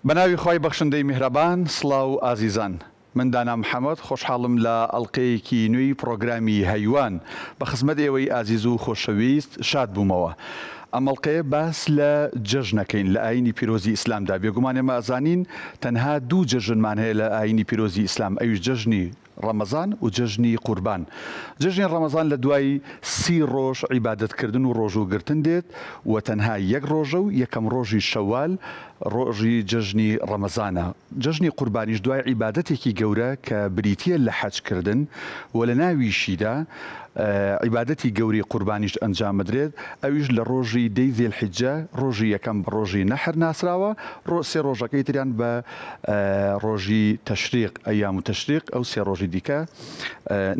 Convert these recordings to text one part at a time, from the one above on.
بەناوی خوای بەخشندەی میهرەبان سڵاو ئازیزان من دانا محەمەد خۆشحاڵم لە ئەڵقەیەکی نوێی پڕۆگرامی هەیوان بە خزمەت ئێوەی ئازیز و خۆشەویست شاد بوومەوە ئەم ئەڵقەیە باس لە جەژنەکەین لە ئاینی پیرۆزی ئیسلامدا بێگومان ئێمە ئەزانین تەنها دوو جەژنمان هەیە لە ئاینی پیرۆزی ئیسلام ئەویش جەژنی ڕەمەزان و جەژنی قوربان. جەژنی ڕەمەزان لە دوای سی ڕۆژ عیبادەت کردن و ڕۆژوو گرتن دێت و تەنها یەک ڕۆژە و یەکەم ڕۆژی شەوال ڕۆژی جەژنی ڕەمەزانە. جەژنی قوربانیش دوای عیبادەتێکی گەورە کە بریتیە لە حەج کردن و لە ناویشیدا عیبادەتی گەورەی قوربانیش ئەنجام ئەدرێت ئەویش لە ڕۆژی دەی ذی الحجە ڕۆژی یەکەم بە ڕۆژی نەحر ناسراوە سێ ڕۆژەکەی تریان بە ڕۆژی تەشریق، ایام التشریق، ئەو سێ ڕۆژی دیکە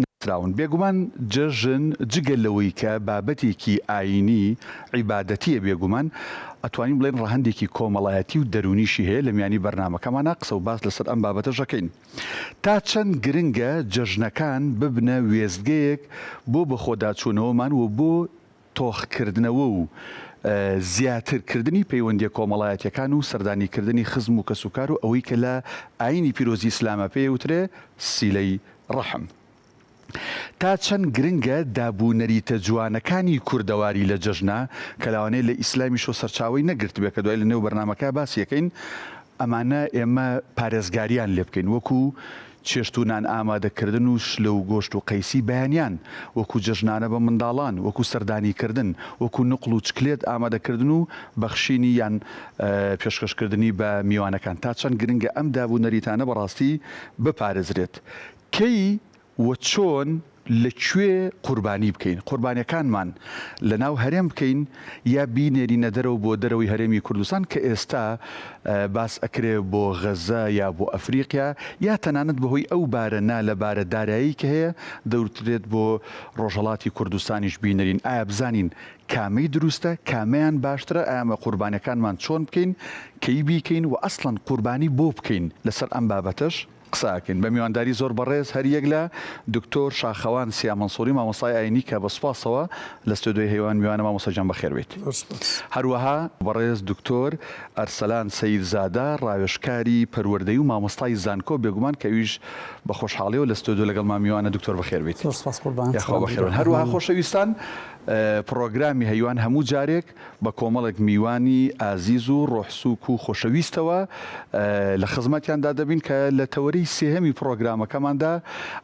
ناسراون. بێگومان جەژن جگە لەوەی کە بابەتێکی ئایینی عیبادەتییە بێگومان ئەتوانین بڵێین ڕەهەندێکی کۆمەڵایەتی و دەروونیشی هەیە لە میانی بەرنامەکەمانا قسە و باس لەسەر ئەم بابەتەش ئەکەین. تا چەند گرنگە جەژنەکان ببنە وێستگەیەک بۆ بەخۆداچوونەوەمان و بۆ تۆخکردنەوە و زیاتر کردنی پەیوەندیە کۆمەڵایەتیەکان و سەردانی کردنی خزم و کەسوکار و ئەوەی کە لە ئاینی پیرۆزی ئیسلامە پێی ئەوترێ سیلەی ڕەحم. تا چەند گرنگە داب و نەریتە جوانەکانی کوردەواری لە جەژنا کە لەوانەیە لە ئیسلامیشەوە سەرچاوەی نەگرتبێ کە دوای لە نێو بەرنامەکە باسی ئەکەین ئەمانە ئێمە پارێزگاریان لێ بکەین وەکو چێشت و نان ئامادە کردن و شلە و گۆشت و قەیسی بەیانیان، وەکو جەژنانە بە منداڵان، وەکو سەردانی کردن، وەکو نوقڵ و چکلێت ئامادە کردن و بەخشینی یان پێشکەش کردنی بە میوانەکان. تا چەند گرنگە ئەم داب و نەریتانە بەڕاستی بپارێزرێت؟ کەی و چۆن لە کوێ قوربانی بکەین؟ قوربانیەکانمان لە ناو هەرێم بکەین یا بینێرینە دەرەوە بۆ دەرەوەی هەرێمی کوردستان کە ئێستا باس ئەکرێ بۆ غەزە یا بۆ ئەفریقیا یا تەنانەت بەهۆی ئەو بارە نا لەبارە دارایی کە هەیە دەوترێت بۆ ڕۆژهەڵاتی کوردستانیش بینرین ئایا بزانین کامەی دروستە کامەیان باشترە ئایا مە قوربانیەکانمان چۆن بکەین کەی بیکەین و ئەسڵەن قوربانی بۆ بکەین لەسەر ئەم بابەتەش قسە ئەکەین بە میوانداری زۆر بەڕێز هەر یەک لە، دکتۆر شاخەوان سیا مەنسوری مامۆستای ئاینی کە بە سوپاسەوە لە ستۆدیۆی هەیوان میوانە مامۆستا گیان بەخێر بێیت. زۆر سوپاس. هەروەها بەڕێز دکتۆر ئەرسەلان سەید زادە ڕاوێژکاری پەروەردەیی و مامۆستای زانکۆ بێگومان کە ئەویش بە خۆشحاڵیەوە لە ستۆدیۆ لەگەڵمان میوانە دکتۆر بەخێر بێیت. زۆر سوپاس قوربان. یاخوا بەخێر بن. هەروەها خۆشەویستان پڕۆگرامی هەیوان هەموو جارێک بە کۆمەڵێک میوانی ئازیز و ڕۆح سووک و خۆشەویستەوە لە خزمەتیاندا دەبین کە لە تەوەرەی سێهەمی پڕۆگرامەکەماندا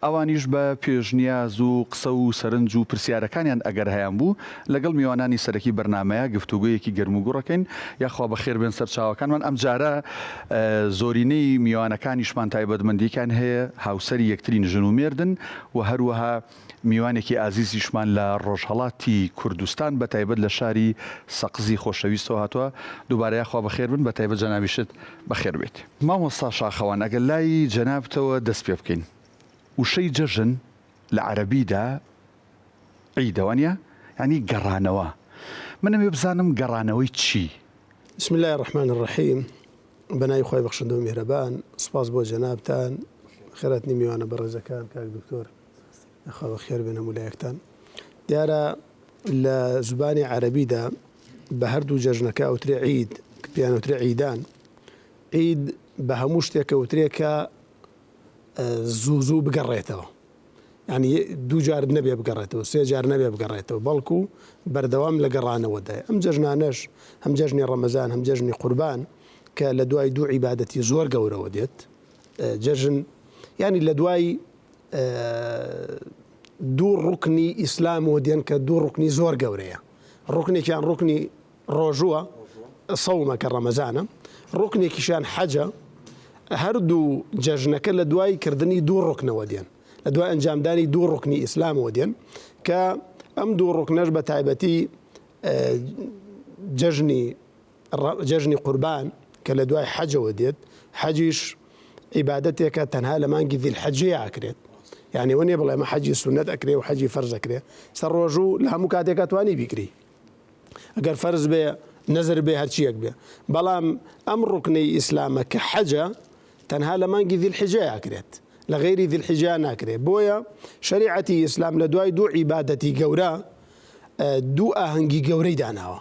ئەوانیش بە پێشنیاز و قسە و سەرنج و پرسیارەکانیان ئەگەر هەیانبوو لەگەڵ میوانانی سەرەکی بەرنامەیە گفتوگۆیەکی گەرموگوڕ ئەکەین. یاخوا بەخێر بێن سەرچاوەکانمان. ئەمجارە زۆرینەی میوانەکانیشمان تایبەتمەندییەکیان هەیە، هاوسەری یەکترین ژن و مێردن و هەروەها میوانێکی ئازیزیشمان لە ڕۆژهەڵاتی کوردستان بە تایبەت لە شاری سەقزی خۆشەویستەوە هاتووە، دووبارە یاخوا بەخێر بن، بە تایبەت جەنابیشت بەخێر بێیت. مامۆستا شاخەوان ئەگەر لای جەنابتەوە دەست پێ بکەین، وشەی جەژن لە عەرەبیدا عیدە وانیە؟ یانی گەڕانەوە. من ئەمەوێ بزانم گەڕانەوەی چی؟ بسم اللە الرحمن الرحیم بەناوی خوای بەخشندە و میهرەبان سوپاس بۆ جەنابتان خێراتنی میوانە بەڕێزەکان کاک دکتۆر یاخوا بەخێر بێن هەموو لایەکتان. دیارە لە زبانی عەرەبیدا بە هەردوو جەژنەکە ئەوترێ عید پێیان ئەوترێ عیدان. عید بە هەموو شتێک ئەوترێ کە زوو زوو بگەڕێتەوە. یعنی دوو جار نەبێ بگەڕێتەوە سێ جار نەبێ بگەڕێتەوە بەڵکو بەردەوام لە گەڕانەوەدایە ئەم جەژنانەش هەم جەژنی ڕەمەزان هەم جەژنی قوربان کە لە دوای دوو عیبادەتی زۆر گەورەوە دێت جەژن یعنی لە دوای دوو ڕوکنی ئیسلامەوە دێن کە دوو ڕوکنی زۆر گەورەیە ڕوکنێکیان ڕوکنی ڕۆژووە سەومە کە ڕەمەزانە ڕوکنێکیشیان حەجە هەردوو جەژنەکە لە دوای کردنی دوو ڕوکنەوە دێن لە دوای ئەنجامدانی دوو ڕوکنی ئیسلامەوە دێن کە ئەم دوو ڕوکنەش بە تایبەتی جەژنی جەژنی قوربان کە لە دوای حەجەوە دێت، حەجیش عیبادەتێکە تەنها لە مانگی ذی الحجەیە ئەکرێت، یانی ئەوە نیە بڵێ ئەمە حەجی سوننەت ئەکرێ و حەجی فەرز ئەکرێ، سەر ڕۆژوو لە هەموو کاتێکا توانی بیکری ئەگەر فەرز بێ نەزر بێ هەرچیەک بێ، بەڵام ئەم ڕوکنەی ئیسلامە کە حەجە تەنها لە مانگی ذی الحجەیە ئەکرێت لە غەیری ذی الحجە ناکرێ، بۆیە شەریعەتی ئیسلام لە دوای دوو عیبادەتی گەورە دوو ئاهەنگی گەورەی داناوە.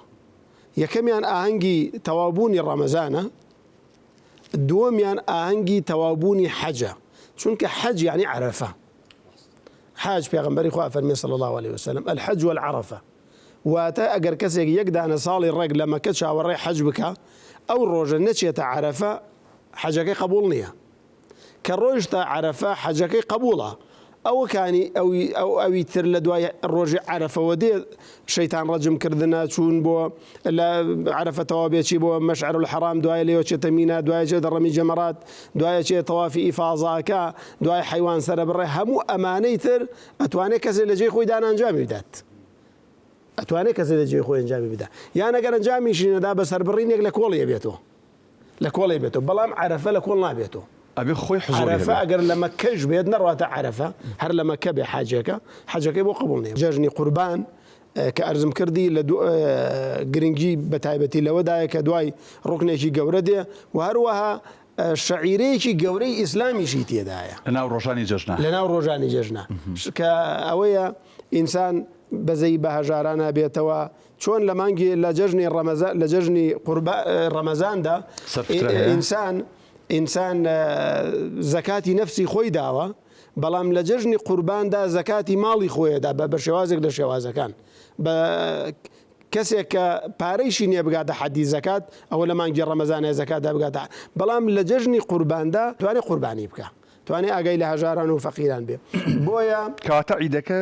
یەکەمیان ئاهەنگی تەواوبوونی ڕەمەزانە. دووەمیان ئاهەنگی تەواوبوونی حەجە، چونکە حەج یانی عەرەفە. حاج پێغەمبەری خوا فەرمی صلی الله علیه وسلم الحج والعرفە واتە ئەگەر کەسێک یەک دانە ساڵی ڕێک لە مەکە چاوەڕێ حەج بکا ئەو ڕۆژە نەچێتە عەرەفە حەجەکەی قبوڵ نییە. کە ڕۆیشتە عەرەفە حەجەکەی قەبوڵە ئەوەکانی ئەوی ئەو ئەوی تر لە دوای ڕۆژی عەرەفەوە دێ شەیتان ڕەجم کردنە چوون بۆ لە عەرەفە تەوا بێچی بۆ مەشعەر الحرام دوای لێوە چێتە مینا دوای چێتە ڕەمی جەمەرات دوای چێ تەوافی ئیفاضاکە دوای حەیوان سەرە بڕێ هەموو ئەمانەی تر ئەتوانێ کەسێ لە جێی خۆی دانا ئەنجامی بدات ئەتوانێ کەسێ لە جێی خۆی ئەنجامی بدا یان ئەگەر ئەنجامیشی نەدا بە سەربڕینێک لە کۆڵی ئەبێتەوە لە کۆڵێ بێتەوە بەڵام عەرەفە لە کۆڵ نابێتەوە. ئەبێ خۆی حزوری عەرەفە هەبێ. ئەگەر لە مەککەش بێت نەڕواتە عەرەفە هەر لە مەککە بێ حاجیەکە حەجەکەی بۆ قبوڵ نیە. جەژنی قوربان کە ئەرزم کردی لە گرنگی بە تایبەتی لەوەدایە کە دوای ڕوکنێکی گەورە دێ و هەروەها شەعیرەیەکی گەورەی ئیسلامیشی تێدایە. لە ناو ڕۆژانی جەژنا. لە ناو ڕۆژانی جەژنا کە ئەوەیە ئینسان بەزەیی بە هەژارانا بێتەوە، چۆن لە مانگی لە جەژنی ڕەمەزان لە جەژنی قوربا ڕەمەزاندا سەرفترە هەیە؟ ئینسان ئینسان زەکاتی نەفسی خۆی داوە بەڵام لە جەژنی قورباندا زەکاتی ماڵی خۆیەدا بە بە شێوازێک لە شێوازەکان بە کەسێک کە پارەیشی نییە بگاتە حەدی زەکات ئەوە لە مانگی ڕەمەزانە زەکاتدا بگاتە بەڵام لە جەژنی قورباندا توانێ قوربانی بکە توانێ ئاگای لە هەژاران و فەقیران بێ بۆیە. کەواتە عیدەکە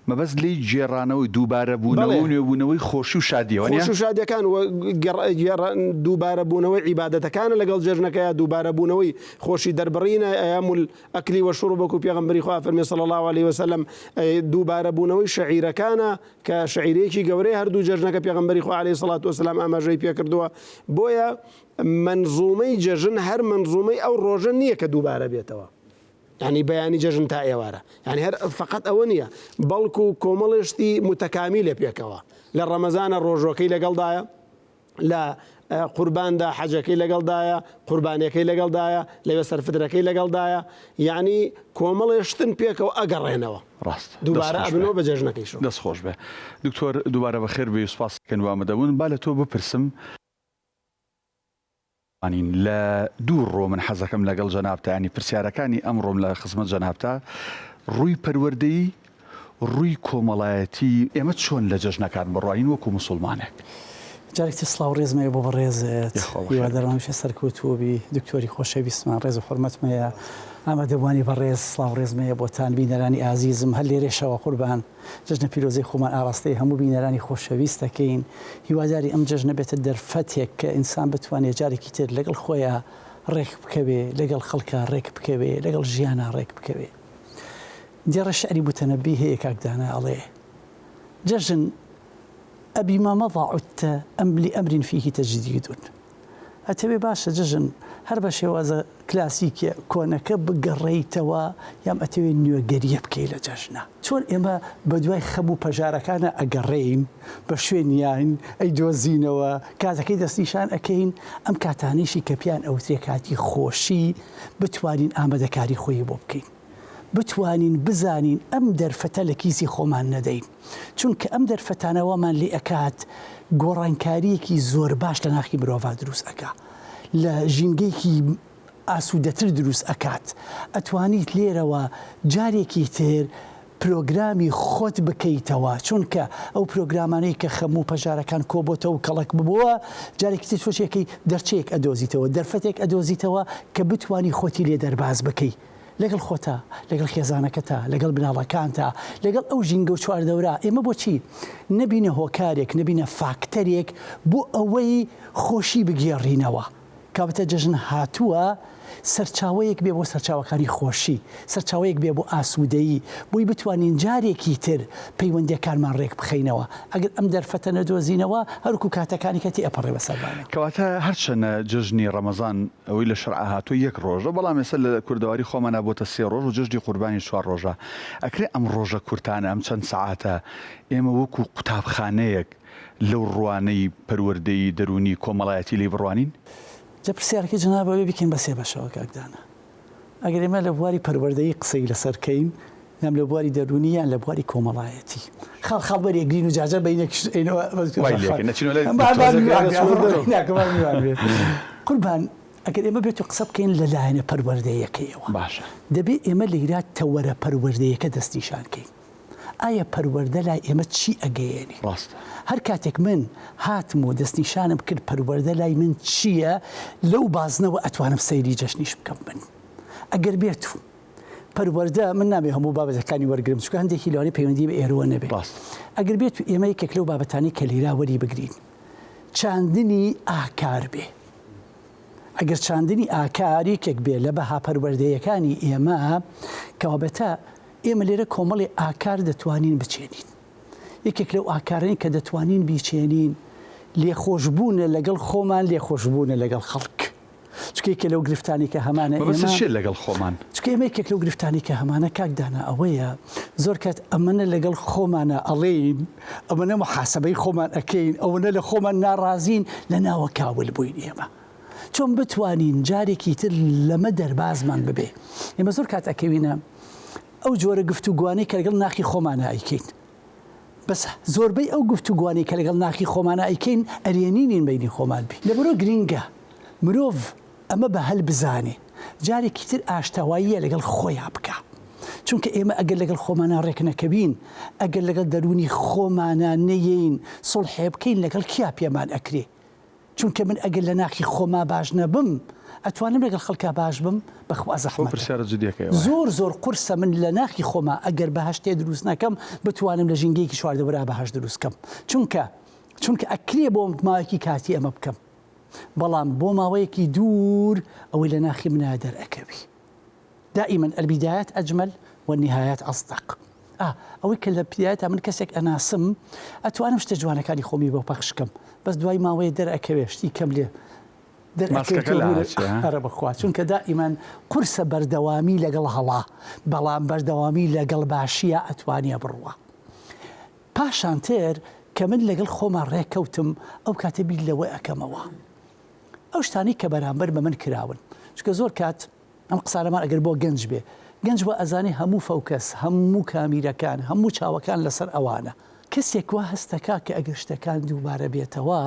مەبەست لێی گێڕانەوەی، دووبارە بوونەوە و نوێبوونەوەی خۆشی و شادییە وانیە؟ خۆشی و شادیەکان و دووبارە بوونەوەی عیبادەتەکانە لەگەڵ جەژنەکەیا، دووبارە بوونەوەی خۆشی دەربڕینە، ایام الاکل والشرب وەکو پێغەمبەری خوا فەرمی صلی اللە علیە وسلم، دووبارە بوونەوەی شەعیرەکانە کە شەعیرەیەکی گەورەیە هەردوو جەژنەکە پێغەمبەری خوا علیە الصلوة والسلام ئاماژەی پێکردووە، بۆیە مەنزومەی جەژن هەر مەنزومەی ئەو ڕۆژە نییە کە دووبارە بێتەوە یانی بەیانی جەژن تا ئێوارە یانی هەر فقط ئەوە نییە بەڵکو کۆمەڵێ شتی متەکامیلە پێکەوە لە ڕەمەزانە ڕۆژۆکەی لەگەڵدایە لە قورباندا حەجەکەی لەگەڵدایە قوربانیەکەی لەگەڵدایە لەوێ سەرفترەکەی لەگەڵدایە یعنی کۆمەڵێ شتن پێکەوە ئەگەڕێنەوە ڕاست دووبارە ئەبنەوە بە جەژنەکەیشەوە. دەست خۆش بێ دکتۆر دووبارە بەخێر بێی و سوپاس کەن و ئامادەبوون با لە تۆ بپرسم توانین لە دوو ڕۆ من حەزەکەم لەگەڵ جەنابتا یانی پرسیارەکانی ئەمڕۆم لە خزمەت جەنابتا ڕووی پەروەردەیی ڕووی کۆمەڵایەتی ئێمە چۆن لە جەژنەکان بڕوانین وەکو موسوڵمانێک؟ جارێکی تر سڵاو ڕێزم هەیە بۆ بەڕێزت یاخوا بەخێر هیوادارم هەمیشە سەرکەوتوو بی دکتۆری خۆشەویستمان ڕێز و حورمەتم هەیە ئامادەبووانی بەڕێز سڵاو ڕێزم هەیە بۆتان بینەرانی ئازیزم هەر لێرەشەوە قوربان جەژنە پیرۆزەی خۆمان ئاڕاستەی هەموو بینەرانی خۆشەویست دەکەین، هیوادارین ئەم جەژنە بێتە دەرفەتێک کە ئینسان بتوانێ جارێکی تر لەگەڵ خۆیا ڕێک بکەوێ، لەگەڵ خەڵکا ڕێک بکەوێ، لەگەڵ ژیانا ڕێک بکەوێ. دێڕە شعری موتەنەبی هەیە کاک دانا ئەڵێ، جەژن أبما مضى عدت أم لأمر فيه تجديد. ئەتەوێ باشە جەژن هەر بە شێوازە کلاسیکیە کۆنەکە بگەڕێیتەوە یان ئەتەوێ نوێگەریە بکەی لە جەژنە؟ چۆن ئێمە بە دوای خەم و پەژارەکانا ئەگەڕێین بە شوێنیان ئەیدۆزینەوە کاتەکەی دەستنیشان ئەکەین ئەم کاتانەیشی کە پێیان ئەوترێ کاتی خۆشی بتوانین ئامادەکاری خۆیی بۆ بکەین. بتوانین بزانین ئەم دەرفەتە لە کیسی خۆمان نەدەین، چونکە ئەم دەرفەتانە وامان لێ ئەکات گۆڕانکارییەکی زۆر باش لە ناخی مرۆڤا دروست ئەکا، لە ژینگەیەکی ئاسوودەتر دروست ئەکات، ئەتوانیت لێرەوە جارێکی تر پرۆگرامی خۆت بکەیتەوە، چونکە ئەو پرۆگرامانەی کە خەم و پەژارەکان کۆبۆتەوە و کەڵەک ببۆوە، جارێکی تر تۆ چی ئەکەی؟ دەرچەیەک ئەدۆزیتەوە، دەرفەتێک ئەدۆزیتەوە کە بتوانی خۆتی لێ دەرباز بکەی. لەگەڵ خۆتا، لەگەڵ خێزانەکەتا، لەگەڵ مناڵەکانتا، لەگەڵ ئەو ژینگە و چواردەورا، ئێمە بۆچی نەبینە هۆکارێک، نەبینە فاکتەرێک بۆ ئەوەی خۆشی بگێڕینەوە؟ کەواتە جەژن هاتووە سەرچاوەیەک بێ بۆ سەرچاوەکانی خۆشی، سەرچاوەیەک بێ بۆ ئاسوودەیی، بۆی بتوانین جارێکی تر پەیوەندییەکانمان ڕێک بخەینەوە. ئەگەر ئەم دەرفەتە نەدۆزینەوە، هەروەکو کاتەکانی کە تێئەپەڕێ بەسەرمانا. کەواتە هەرچەنە جەژنی ڕەمەزان ئەوەی لە شەرعا هاتووە یەک ڕۆژە، بەڵام ئێستا لە کوردەواری خۆمانا بۆتە سێ ڕۆژ و جەژنی قوربانیش چوار ڕۆژە. ئەکرێ ئەم ڕۆژە کورتانە، ئەم چەند سەعاتە ئێمە وەکو قوتابخانەیەک لەو ڕوانەی پەروەردەیی، دەروونی، کۆمەڵایەتی لێی بڕوانین؟ جا پرسیارەکەی جەنابت ئەبێ بیکەین بە سێ بەشەوە کاک دانا. ئەگەر ئێمە لە بواری پەروەردەیی قسەی لەسەر کەین یان لە بواری دەروونی یان لە بواری کۆمەڵایەتی خاڵ خاڵ بەر یەکگرین و جاجا بەینێکیش ئەینەوە وای لێکەین نەچینەوە لای قوربان. ئەگەر ئێمە بێت و قسە بکەین لە لایەنە پەروەردەیەکەیەوە باشە. دەبێ ئێمە لەیرا تەوەرە پەروەردەیەکە دەستنیشان کەین. ئایا پەروەردە لای ئێمە چی ئەگەیەنێ؟ ڕاستە. هەر کاتێک من هاتم و دەستنیشانم کرد پەروەردە لای من چییە، لەو بازنەوە ئەتوانم سەیری جەژنیش بکەم. من ئەگەر بێت و پەروەردە، من نامەوێ هەموو بابەتەکانی وەرگرم، چونکە هەندێکی لەوانەیە پەیوەندی بە ئێرەوە نەبێ. ڕاستە. ئەگەر بێت و ئێمە یەکێک لەو بابەتانەی کە لێرا وەری بگرین، چاندنی ئاکار بێ. ئەگەر چاندنی ئاکار یەکێک بێ لە بەها پەروەردەیەکانی ئێمە، کەوابێتە ئێمە لێرە کۆمەڵێ ئاکار دەتوانین بچێنین. یەکێک لەو ئاکارانەی کە دەتوانین بیچێنین، لێخۆشبوونە لەگەڵ خۆمان، لێخۆشبوونە لەگەڵ خەڵک. چونکە یەکێ لەو گرفتانەی کە هەمانە ئێمە. مەبەستت چییە لەگەڵ خۆمان؟ چونکە ئێمە یەکێک لەو گرفتانەی کە هەمانە کاک دانا ئەوەیە زۆر کات ئەمەنە لەگەڵ خۆمانا ئەڵێین، ئەوەنە موحاسەبەی خۆمان ئەکەین، ئەوەنە لە خۆمان ناڕازین، لە ناوە کاول بووین ئێمە. چۆن بتوانین جارێکی تر لەمە دەربازمان ببێ؟ ئێمە زۆر کات ئەکەوینە ئەو جۆرە گفتوگوانەی کە لەگەڵ ناخی خۆمانا ئەیکەین. بەس زۆربەی ئەو گفتوگوانەی کە لەگەڵ ناخی خۆمانا ئەیکەین ئەرێنی نین بەینی خۆمان بی. لەبەرئەوە گرینگە مرۆڤ ئەمە بە هەل بزانێ جارێکی تر ئاشتەواییە لەگەڵ خۆیا بکا. چونکە ئێمە ئەگەر لەگەڵ خۆمانا ڕێک نەکەوین، ئەگەر لەگەڵ دەروونی خۆمانا نەیەین سوڵحێ بکەین لەگەڵ کیا پێمان ئەکرێ؟ چونکە من ئەگەر لە ناخی خۆما باش نەبم ئەتوانم لەگەڵ خەڵکا باش بم؟ بەخوا بۆ زەحمەتە. پرسیارە جدیەکەی وایە. زۆر زۆر قورسە من لە ناخی خۆما ئەگەر بەهەشتێ دروست نەکەم بتوانم لە ژینگەیەکی چواردەورا بەهەشت دروست کەم چونکە چونکە ئەکرێ بۆ ماوەیەکی کاتی ئەمە بکەم بەڵام بۆ ماوەیەکی دوور ئەوەی لە ناخی منا دەرئەکەوی. دائما البدایات اجمل والنهایات اصدق ئا ئەوەی کە لە بدایەتا من کەسێک ئەناسم ئەتوانم شتە جوانەکانی خۆمی بۆ پەخش کەم بەس دوای ماوەیە دەرئەکەوێ شتی کەم لێ ماسکەکە لە ئاچێ ها؟ ئەرە بەخوا چونکە دائیمەن قورسە بەردەوامی لەگەڵ هەڵا بەڵام بەردەوامی لەگەڵ باشیە ئەتوانێ بڕوا پاشان تر کە من لەگەڵ خۆما ڕێکەوتم ئەو کاتە بیر لەوە ئەکەمەوە ئەو شتانەی کە بەرامبەر بە من کراون چونکە زۆر کات ئەم قسانەمان ئەگەر بۆ گەنج بێ گەنج وا ئەزانێ هەموو فەوکەس هەموو کامیرەکان هەموو چاوەکان لەسەر ئەوانە کەسێک وا هەستەکا کە ئەگەر شتەکان دووبارە بێتەوە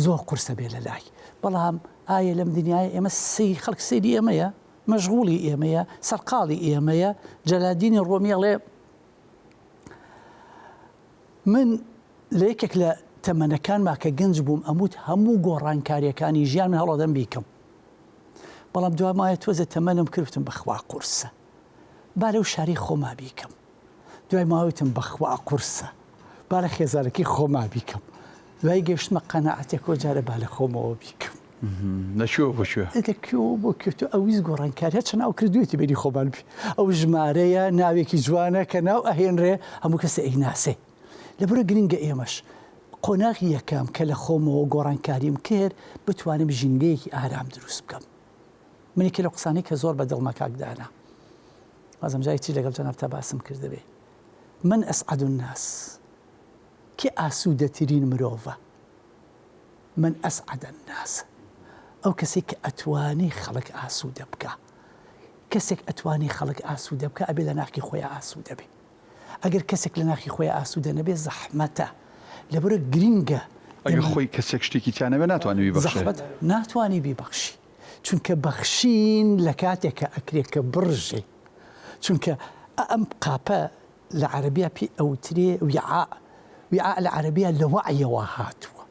زۆر قورسە بێ لەلای بەڵام ئایا لەم دنیای ئێمە سەیری خەڵک سەیری ئێمەیە مەشغوڵی ئێمەیە سەرقاڵی ئێمەیە جەلادینی ڕۆمی ئەڵێ من لە یەکێک لە تەمەنەکانما کە گەنج بووم ئەموت هەموو گۆڕانکاریەکانی ژیان من هەوڵەدەم بیکەم بەڵام دوا مایە تۆزێ تەمەنم کرد وتم بەخوا قورسە با لەو شاری خۆما بیکەم دوای ماوە وتم بەخوا قورسە با لە خێزانەکەی خۆما بیکەم دوای گەشتمە قەناعەتێک و جارە با لە خۆمەوە بیکەم لە کوێوە بۆ کوێ؟ لە کوێوە بۆ کوێ تۆ ئەویست گۆڕانکاری هەرچە ناو کردوویەتی بەری خۆمان بی ئەو ژمارەیە ناوێکی جوانە کە ناو ئەهێنرێ هەموو کەسێ ئەیناسێ لەبەرئەوە گرنگە ئێمەش قۆناغی یەکەم کە لە خۆمەوە گۆڕانکاریم کرد بتوانم ژینگەیەکی ئارام دروست بکەم من یەکێ لەو قسانەی کە زۆر بە دڵمە کاک دانا وازم جای چی لەگەڵ جەنابتا باسم کردبێ من اسعد الناس کێ ئاسوودەترین مرۆڤە من اسعد الناس ئەو کەسێک کە ئەتوانێ خەڵک ئاسوودە بکا کەسێک ئەتوانێ خەڵک ئاسوودە بکا ئەبێ لە ناخی خۆیا ئاسوودە بێ ئەگەر کەسێک لە ناخی خۆیا ئاسوودە نەبێ زەحمەتە لەبەرە گرینگە ئەگەر خۆی کەسێک شتێکی تیا نەبێ ناتوانێ بیبەخشێ. زەحمەت ناتوانێ بیبەخشی چونکە بەخشین لە کاتێکا ئەکرێ کە بڕژێ چونکە ئەم قاپە لە عەرەبیا پێی ئەوترێ وعاء، وعاء لە عەرەبیا لە وەعیەوە هاتووە.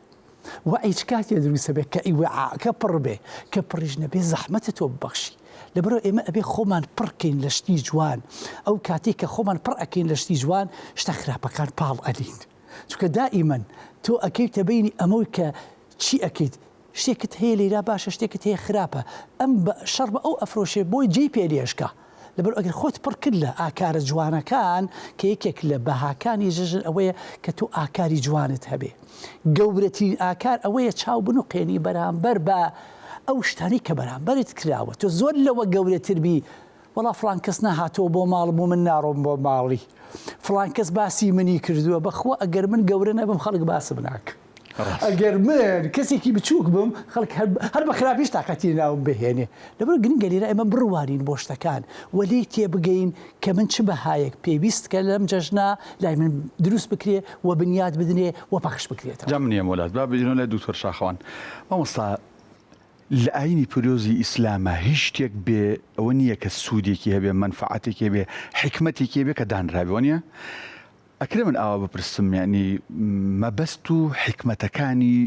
وەعی چ کاتێ دروست ئەبێ کە وعاءکە پڕ بێ، کە پڕیش نەبێ زەحمەتە تۆ ببەخشی. لەبەرئەوە ئێمە ئەبێ خۆمان پڕ کەین لە شتی جوان، ئەو کاتەی کە خۆمان پڕ ئەکەین لە شتی جوان شتە خراپەکان پاڵ ئەنین. چونکە دائیمەن تۆ ئەکەویتە بەینی ئەمەوی کە چی ئەکەیت، شتێکت هەیە لەیرا باشە شتێکت هەیە خراپە ئەم بە شەڕ بە ئەو ئەفرۆشێ بۆی جێی پێ لێشکا لەبەر ئەگەر خۆت پڕ کرد لە ئاکارە جوانەکان کە یەکێک لە بەهاکانی ژن ئەوەیە کە تۆ ئاکاری جوانت هەبێ گەورەترین ئاکار ئەوەیە چاو بنوقێنی بەرامبەر بە ئەو شتانەی کە بەرامبەرت کراوە تۆ زۆر لەوە گەورەتر بی وەڵا فڵان کەس نەهاتووە بۆ ماڵم و من ناڕۆم بۆ ماڵی فڵان کەس باسی منی کردووە بەخوا ئەگەر من گەورە نەبم خەڵک باسم ناکە ئەگەر من کەسێکی بچووک بم خەڵک هەر بە خراپیش تاقەتی ناوم بهێنێ لەبەر گرنگە لێرە ئێمە بڕوانین بۆ شتەکان و لێی تێبگەین کە من چ بەهایەک پێویست کە لەم جەژنە لای من دروست بکرێ و بنیات بدرێ و پەخش بکرێتەوە. جا من یەم وەلات با بینەوە لای دکتۆر شاخەوان. مامۆستا. لە ئاینی پیرۆزی ئیسلاما هیچ شتێک بێ ئەوە نییە کە سوودێکی هەبێ، مەنفەعەتێکی هەبێ، حیکمەتێکی هەبێ کە دانرابێ، وانییە؟ ئەکرێ من ئاوا بپرسم یانی مەبەست و حیکمەتەکانی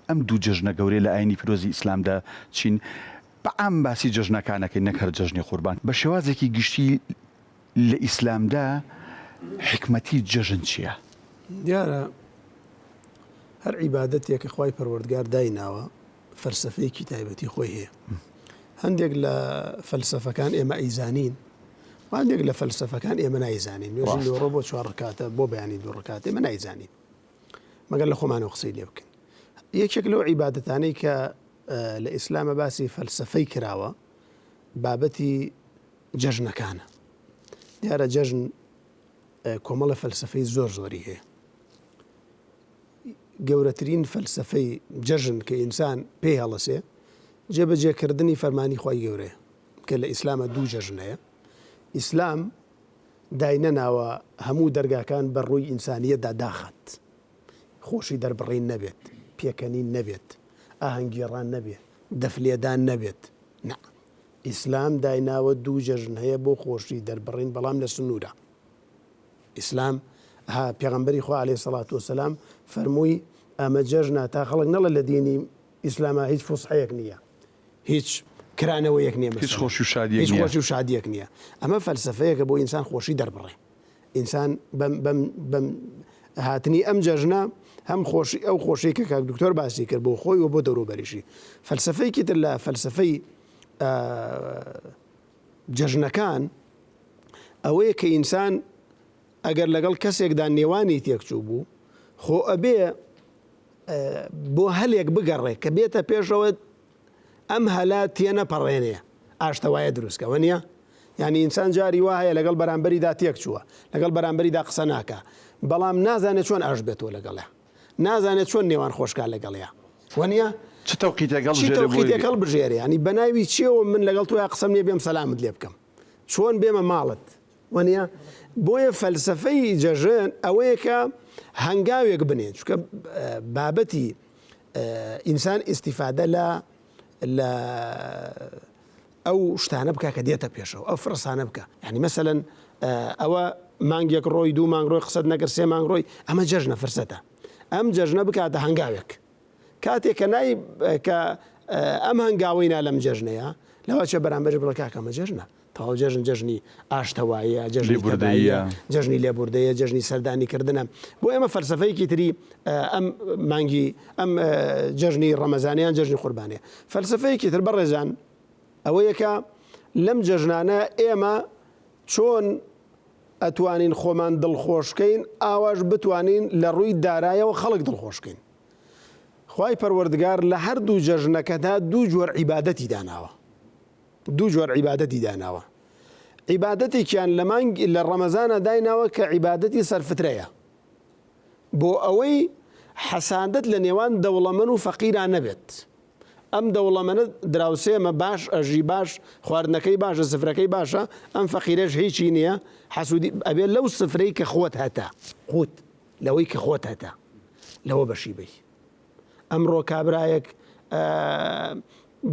ئەم دوو جەژنە گەورەیە لە ئاینی پیرۆزی ئیسلامدا چین؟ بە عام باسی جەژنەکان ئەکەین نەک هەر جەژنی قوربان، بە شێوازێکی گشتی لە ئیسلامدا حیکمەتی جەژن چییە؟ دیارە هەر عیبادەتێک کە خوای پەروەردگار دایناوە فەلسەفەیەکی تایبەتی خۆی هەیە. هەندێک لە فەلسەفەکان ئێمە ئەیزانین و هەندێک لە فەلسەفەکان ئێمە نایزانین. نوێژی نۆڕۆ بۆ چوار ڕکاتە بۆ بەیانی دوو ڕکات ئێمە نایزانین مەگەر لە خۆمانەوە قسەی لێ بکەین. یەکێک لەو عیبادەتانەی کە لە ئیسلامە باسی فەلسەفەی کراوە بابەتی جەژنەکانە. دیارە جەژن کۆمەڵە فەلسەفەی زۆر زۆری هەیە. گەورەترین فەلسەفەی جەژن کە ئینسان پێی هەڵەسێ جێبەجێکردنی فەرمانی خوای گەورەیە کە لە ئیسلامە دوو جەژن هەیە ئیسلام داینەناوە هەموو دەرگاکان بە ڕووی ئینسانیەتدا داخات خۆشی دەربڕین نەبێت پێکەنین نەبێت ئاهەنگگێڕان نەبێ دەفلێدان نەبێت نا ئیسلام دایناوە دوو جەژن هەیە بۆ خۆشی دەربڕین بەڵام لە سنوورە ئیسلام ها پێغەمبەری خوا علیە سەڵات وسلام فەرمووی ئەمە جەژنە تا خەڵک نەڵێ لە دینی ئیسلاما هیچ فوسحەیەک نییە هیچ کرانەوەیەک نییە هیچ خۆشی و شادیەک هیچ خۆشی و شادیەک نییە ئەمە فەلسفەیەکە بۆ ئینسان خۆشی دەربڕێ ئینسان بەم بەم بەم هاتنی ئەم جەژنە هەم خۆشی ئەو خۆشی کە کاک دکتۆر باسی کرد بۆ خۆی و بۆ دەوروبەریشی فەلسفەیەکی تر لە فەلسفەی جەژنەکان ئەوەیە کە ئینسان ئەگەر لەگەڵ کەسێکدا نێوانی تێکچوو بوو خۆ ئەبێ بۆ هەلێک بگەڕێ کە بێتە پێشەوە ئەم هەلا تێنەپەڕێنێ ئاشتەوایە دروستکەوە نییە یعنی ئینسان جاری وا هەیە لەگەڵ بەرامبەریدا تێک چووە لەگەڵ بەرامبەریدا قسە ناکە بەڵام نازانێت چۆن ئاش بێتەوە لەگەڵە نازانێت چۆن نێوان خۆشکا لەگەڵیا وەنیە؟ چ تەوقیتێک هەڵبژێرێ بۆی؟ چ تەوقیتێک هەڵبژێرێ یانی بەناوی چیەوە من لەگەڵ تۆیا قسەم نیە بێم سەلامت لێ بکەم چۆن بێمە ماڵت وەنیە؟ بۆیە فەلسەفەی جەژن ئەوەیە کە هەنگاوێک بنێن چونکە بابەتی ئینسان ئیستیفادە لە لە ئەو شتانە بکە کە دێتە پێشەوە ئەو فرسانە بکە یعنی مەسەلەن ئەوە مانگێک ڕۆی دوو مانگ ڕۆی قسەت نەکرد سێ مانگ ڕۆی ئەمە جەژنە فرسەتە ئەم جەژنە بکاتە هەنگاوێک کاتێک کە نای کە ئەم هەنگاوەی نا لەم جەژنەیە لەوە چێ بەرامبەر بڵێ کاکە ئەمە جەژنە تەواو جەژن جەژنی ئاشتەواییە جەژنی تەباییە جەژنی لێبوردەیە جەژنی سەردانی کردنە بۆ ئێمە فەلسەفەیەکی تری ئەم مانگی ئەم جەژنی ڕەمەزانیان جەژنی قوربانیە فەلسەفەیەکی تر بەڕێزان ئەوەیە کە لەم جەژنانە ئێمە چۆن ئەتوانین خۆمان دڵخۆشکەین ئاواش بتوانین لە ڕووی دارایەوە خەڵک دڵخۆشکەین خوای پەروەردگار لە هەردوو جەژنەکەدا دوو جۆر عیبادەتی داناوە دوو جۆر عیبادەتی داناوە عیبادەتێکیان لە مانگ لە ڕەمەزانە دایناوە کە عیبادەتی سەرفترەیە بۆ ئەوەی حەسادەت لە نێوان دەوڵەمەن و فەقیران نەبێت ئەم دەوڵەمەنە دراوسێمە باش ئەژی باش خواردنەکەی باشە سفرەکەی باشە ئەم فەقیرەش هیچی نییە حەسوودی ئەبێ لەو سفرەی کە خۆت هەتە قوت لەوەی کە خۆت هەتە لەوە بەشی بی ئەمڕۆ کابرایەک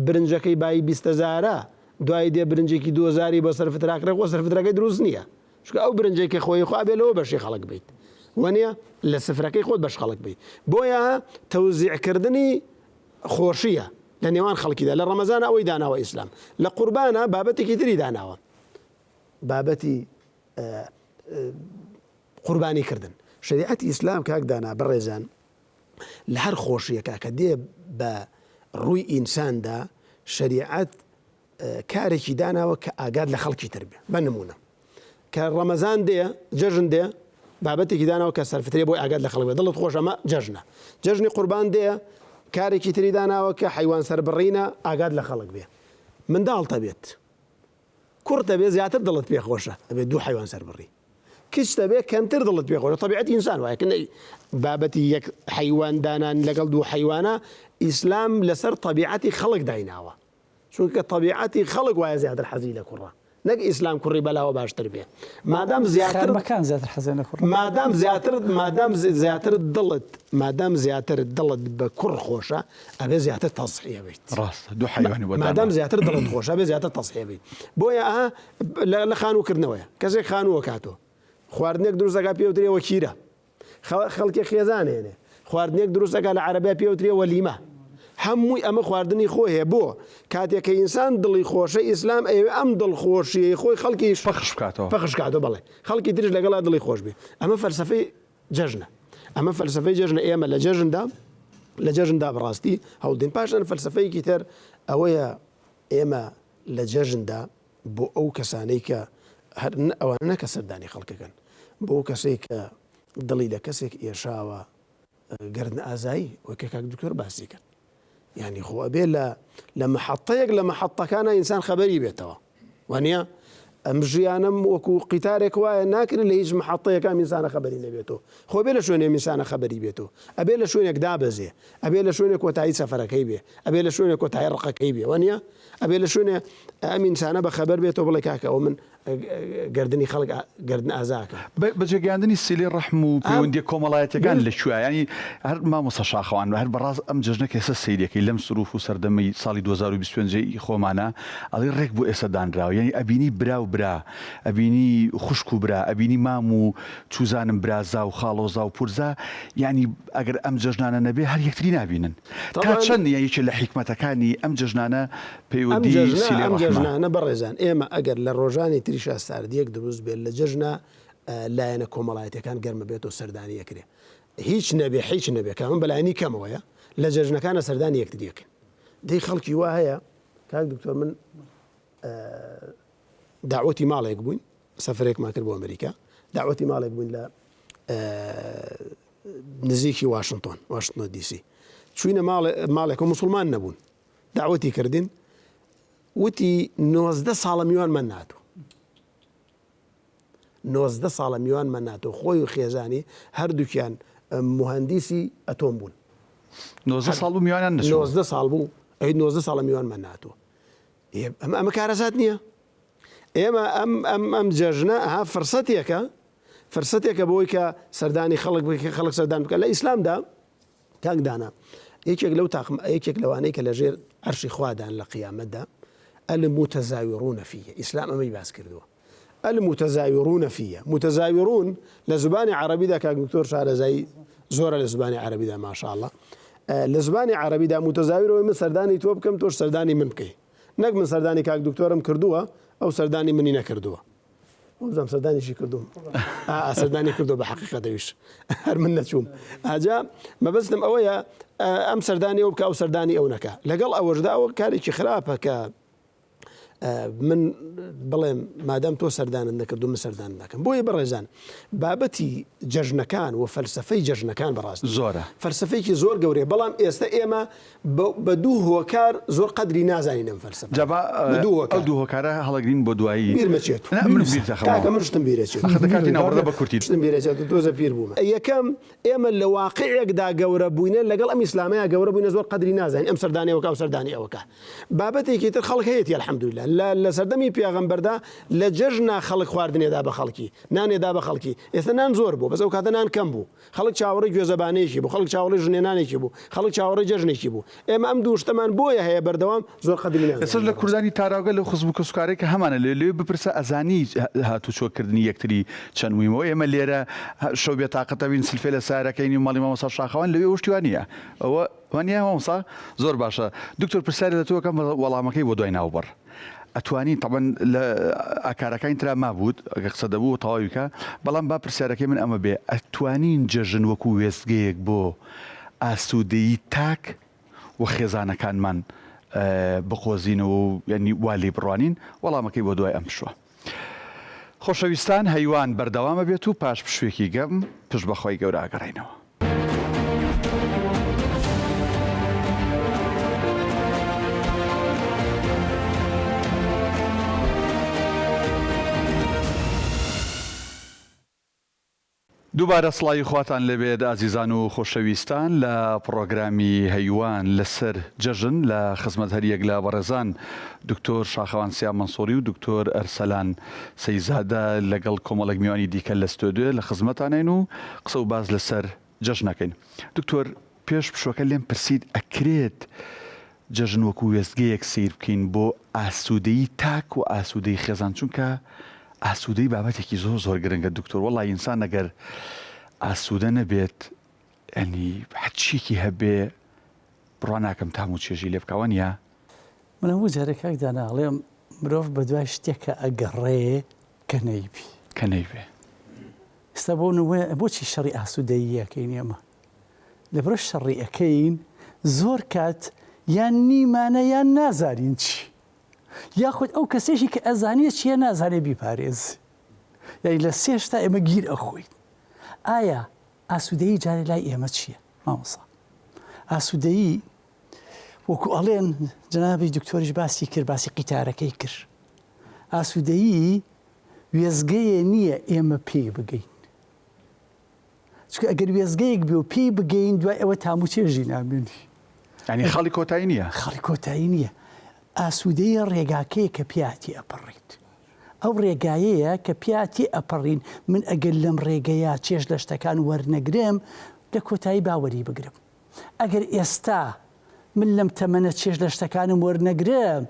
برنجەکەی بایی بیستەزارە دوای دێ برنجێکی دوزاری بۆ سەرفتراکرە خۆ سەرفترەکەی دروست نییە چونکە ئەو برنجەی کە خۆی خوا بێ لەوە بەشی خەڵک بیت وەنیە لە سفرەکەی خۆت بەش خەڵک بیت بۆیە تەوزیعکردنی خۆشیە لە نێوان خەڵکیدا لە ڕەمەزان ئەوەی داناوە ئیسلام لە قوربانە بابەتێکی تری داناوە بابەتی قوربانی کردن شریعەتی ئیسلام کاک دانا بەڕێزان لە هەر خۆشیەکە کە دێ بە ڕووی ئینساندا شریعەت کارێکی داناوە کە ئاگات لە خەڵکی تر بێ بە نمونە کە ڕەمەزان دێ جەژن دێ بابەتێکی داناوە کە سەرفترێ بۆی ئاگات لە خەڵک بێ دڵت خۆش ئەمە جەژنە جەژنی قوربان دێ کارێکی تری داناوە کە حیوان سەربڕینە ئاگات لە خەڵک بێ منداڵ تەبێت کوڕ تەبێ زیاتر دڵت پێ خۆشە ئەبێ دوو حیوان سەربڕی کچ دەبێ کەمتر دڵت پێ خۆشە تەبیعەتی ئینسان وایە کە بابەتی یەک حەیوان دانان لەگەڵ دوو حەیوانە ئیسلام لەسەر تەبیعەتی خەڵک دایناوە چونکە تەبیعەتی خەڵک وایە زیاتر حەزی لە کوڕە. نەک ئیسلام کوڕی بەلاوە باشتر بێ مادام زیاتر خانمەکان زیاتر حەزیان لە کوڕە. مادام زیاتر مادام زیاتر دڵت مادام زیاتر دڵت بە کوڕ خۆشە ئەبێ زیاتر تەزحیە بیت. ڕاستە دوو حەیوانی بۆ مادام دانا. زیاتر دڵت خۆشە ئەبێ زیاتر تەزحیە بیت بۆیە ئەها لە لە خانوو کردنەوەیە کەسێک خانوو ئەکاتۆ خواردنێک دروست ئەکا پێ وترێ وەکیرە خەڵکێک خێزان هێنێ خواردنێک دروست ئەکا لە عەرەبیا پێ وترێ وەلیمە هەمووی ئەمە خواردنی خۆی هەیە بۆ کاتێک کە ئینسان دڵی خۆشە ئیسلام ئەیەوێ ئەم دڵخۆشیەی خۆی خەڵکیش پەخش بکاتەوە پەخش کاتەوە بەڵێ خەڵکی تریش لەگەڵا دڵی خۆش بێ ئەمە فەلسەفەی جەژنە ئەمە فەلسەفەی جەژنە ئێمە لە جەژندا لە جەژندا بەڕاستی هەوڵدین پاشان فەلسەفەیەکی تر ئەوەیە ئێمە لە جەژندا بۆ ئەو کەسانەی کە هەر ئەوانە نەکە سەردانی خەڵکەکەن بۆ ئەو کەسەی کە دڵی لە کەسێک ئێشاوە گەردن ئازایی وەک کە کاک دکتۆر باسی کرد یعنی خۆ ئەبێ لە لە محەتەیەک لە محەتەکانە ئینسان خەبەری بێتەوە وانە ئەم ژیانم وەکو قیتارێک وایە ناکرێت لە هیچ محەتەیەک ئەم ئینسانە خەبەری نەبێتەوە خۆ بێ لە شوێنێ ئینسانە خەبەری بێتەوە ئەبێ لە شوێنێک دابەزێ ئەبێ لە شوێنێک کۆتایی سەفەرەکەی بێ ئەبێ لە شوێنێک کۆتایی ڕقەکەی بێ وانە ئەبێ لە شوێنێ ئەم ئینسانە بە خەبەر بێتەوە بڵێ کاکە ئەوە من گەردنی خەڵک گەردن ئازاکەم. بەجێگەیاندنی سیلەی ڕەحم و پەیوەندیە کۆمەڵایەتیەکان لە کوێیە؟ یانی هەر مامۆستا شاخەوان هەر بەڕاست ئەم جەژنە کە ئێستا سەیرەکەی لەم سروف و سەردەمەی ساڵی 2025 ی خۆمانە ئەڵێی ڕێک بۆ ئێستا دانراوە یانی ئەبینی برا و برا ئەبینی خوشک و برا ئەبینی مام و چوزانم برازا و خاڵۆزا و پورزا یانی ئەگەر ئەم جەژنانە نەبێ هەر یەکتری نابینن تا چەند یەکێ لە حیکمەتەکانی ئەم جەژنانە ئەم پەیوەندی جەژنە سیلەی ئەم ڕەحمە. جەژنانە بەڕێزان ئێمە ئەگەر لە ڕۆژانی تریشا ساردیەک دروست بێت لە جەژنا لایەنە کۆمەڵایەتیەکان گەرمە بێتەوە سەردانی ئەکرێ هیچ نەبێ حیچ نەبێ کە ئەمە بەلایەنی کەمەوەیە لە جەژنەکانە سەردانی یەکتری ئەکەین دەی خەڵکی وا هەیە کاک دکتۆر من داوەتی ماڵێک بووین سەفرێکمان کرد بۆ ئەمریکا داوەتی ماڵێک بووین لە نزیکی واشنتۆن واشنتۆن دیسی چوینە ماڵێک و مسلمان نەبوون داوەتی کردین وتی 90 ساڵە میوانمان ناتوو 90 ساڵە میوانمان ناتۆ خۆی و خێزانی هەردووکیان مهندیسی ئەتۆم بوون 90 ساڵ بوو میوانیان نەچوو 90 ساڵ بوو ئەی 90 ساڵە میوانمان ناتوو ئەمە ئەمە کارەسات نییە ئێمە ئەم ئەم ئەم جەژنە ها فرسەتێکە فرسەتێکە بۆی کە سەردانی خەڵک بکە خەڵک سەردان بکە لە ئیسلامدا کاک دانا یەکێک لەو تاقم یەکێک لەوانەی کە لەژێر عەرشی خوادان لە قیامەتدا المتزاورون فیه ئیسلام ئەمەی باس کردووە المتزاورون فیه متزاورون لە زبانی عەرەبیدا کاک دکتۆر شارەزایی زۆرە لە زبانی عەرەبیدا ماشاءاللە لە زبانی عەرەبیدا متزاورەوەی من سەردانی تۆ بکەم تۆش سەردانی من بکەی نەک من سەردانی کاک دکتۆرم کردووە ئەو سەردانی منی نەکردووە وابزانم سەردانیشی کردوم سەردانی کردو بە حقیقە دەویش هەر من نەچووم ئاجا مەبەستم ئەوەیە ئەم سەردانی ئەو بکە ئەو سەردانی ئەو نەکە لەگەڵ ئەوەشدا ئەوە کارێکی خراپە کە من بڵێم مادام تۆ سەردانت نەکردو من سەردان نەکەم بۆیە بەڕێزان بابەتی جەژنەکان و فەلسفەی جەژنەکان بەڕاست زۆرە فەلسفەیەکی زۆر گەورەیە بەڵام ئێستا ئێمە بە دوو هۆکار زۆر قەدری نازانین ئەم فەلسەفە. جا با ئەو دوو هۆکارە هەڵەگرین بۆ دوایی. بیرمەچێت. نا من بیر دەخەمەوە. کاکە من شتم بیرەچێت. ئەخە دەکاتی ناوەڕدە بە کورتی. شتم بیرەچێت تۆزە پیر بوومە. یەکەم، ئێمە لە واقیعێکدا گەورە بووینە لەگەڵ ئەم ئیسلامەیا گەورە بووینە زۆر قەدری نازانین ئەم سەردانی ئەوەکا ئەو سەردانی ئەوەکا. بابەتێکی تر خەڵک هەیەتی الحمدللە لە لە سەردەمی پێغەمبەردا لە جەژنا خەڵک خواردنێ دا بە خەڵکی نانێ دا بە خەڵکی ئێستا نان زۆر بووە بەس ئەو کاتە نان کەم بوو. خەڵک چاوەڕێی گوێزەبانەیەکی بوو، خەڵک چاوەڕێی ژنهێنانێکی بوو، خەڵک چاوەڕێی جەژنێکی بوو. ئێمە ئەم دوو شتەمان بۆیە هەیە بەردەوام زۆر قەدری نازانین ئێستاش لە بەڕاستی. کوردانی تاراوگە لەو خزم و کەسوکارەی کە هەمانە لێ لێ بپرسە ئەزانی هاتوچۆ کردنی یەکتری چەند مویمە و ئێمە لێرە شەو بێ تاقەت ئەبین سلفێ لە سارەکەین و ماڵی مامۆستا شاخەوان لەوێ وشتی وا نییە ئەوە وا نییە مامۆستا زۆر باشە دکتۆر پرسیارێ لە تۆ ئەکەم وەڵامەکەی بۆ دوای ناوبڕ ئەتوانی تەبەن لە ئاکارەکانی ترا مابووت ئەگە قسە دەبوو تەواوی کە بەڵام با پرسیارەکەی من ئەمە بێ ئەتوانین جەژن وەکو وێستگەیەک بۆ ئاسوودەیی تاک و خێزانەکانمان بقۆزینەوە و یعنی وا لێی بڕوانین وەڵامەکەی بۆ دوای ئەم پشووە خۆشەویستان هەیوان بەردەوامە بێت و پاش پشوویەکی گەم پشت بەخوای گەورە ئەگەڕێینەوە. دووبارە سڵاوی خواتان لێبێت ئازیزان و خۆشەویستان لە پڕۆگرامی هەیوان لەسەر جەژن لە خزمەت هەریەک لە بەڕێزان دکتۆر شاخەوان سیا مەنسوڕی و دکتۆر ئەرسەلان سەیزادە لەگەڵ کۆمەڵێک میوانی دیکە لە ستۆدیۆ لە خزمەتانین و قسە و باس لەسەر جەژنەکەین. دکتۆر پێش پشوەکە لێم پرسیت ئەکرێت جەژن وەکو وێستگەیەک سەیر بکەین بۆ ئاسوودەیی تاک و ئاسوودەی خێزان چونکە ئاسوودەی بابەتێکی زۆر زۆر گرنگە دکتۆر وەڵا ئینسان ئەگەر ئاسوودە نەبێت ینی هەرچیەکی هەبێ بڕوا ناکەم تام و چێژی لێ بکا وانیە؟ من هەموو جارێ کاک دانا ئەڵێم مرۆڤ بەدوای شتێکە ئەگەڕێ کە نەیبی. کە نەیبێ. ئێستا بۆ نموونە بۆچی شەڕی ئاسوودەیی ئەکەین ئێمە؟ لەبەرئەوە شەڕی ئەکەین زۆر کات یان نیمانە یان نازانین چی یاخود ئەو کەسێکی کە ئەزانێ چییە نازانێ بیپارێزێ یانی لە سێ شتا ئێمە گیر ئەخۆین ئایا ئاسوودەیی جارێ لای ئێمە چییە مامۆسا ئاسوودەیی وەکو ئەڵێن جەنابی دکتۆریش باسی کرد باسی قیتارەکەی کرد ئاسوودەیی وێستگەیێ نییە ئێمە پێی بگەین. چونکە ئەگەر وێستگەیەک بێ و پێی بگەین دوای ئەوە تام و چێژی نامێنی. یانی خاڵی کۆتایی نییە؟ خاڵی کۆتایی نییە. ئاسوودەیی ڕێگاکەیە کە پیا تێئەپەڕیت. ئەو ڕێگایەیە کە پیا تێئەپەڕین، من ئەگەر لەم ڕێگەیە چێژ لە شتەکان وەرنەگرم، لە کۆتایی با وەریبگرم. ئەگەر ئێستا من لەم تەمەنە چێژ لە شتەکانم وەرنەگرم،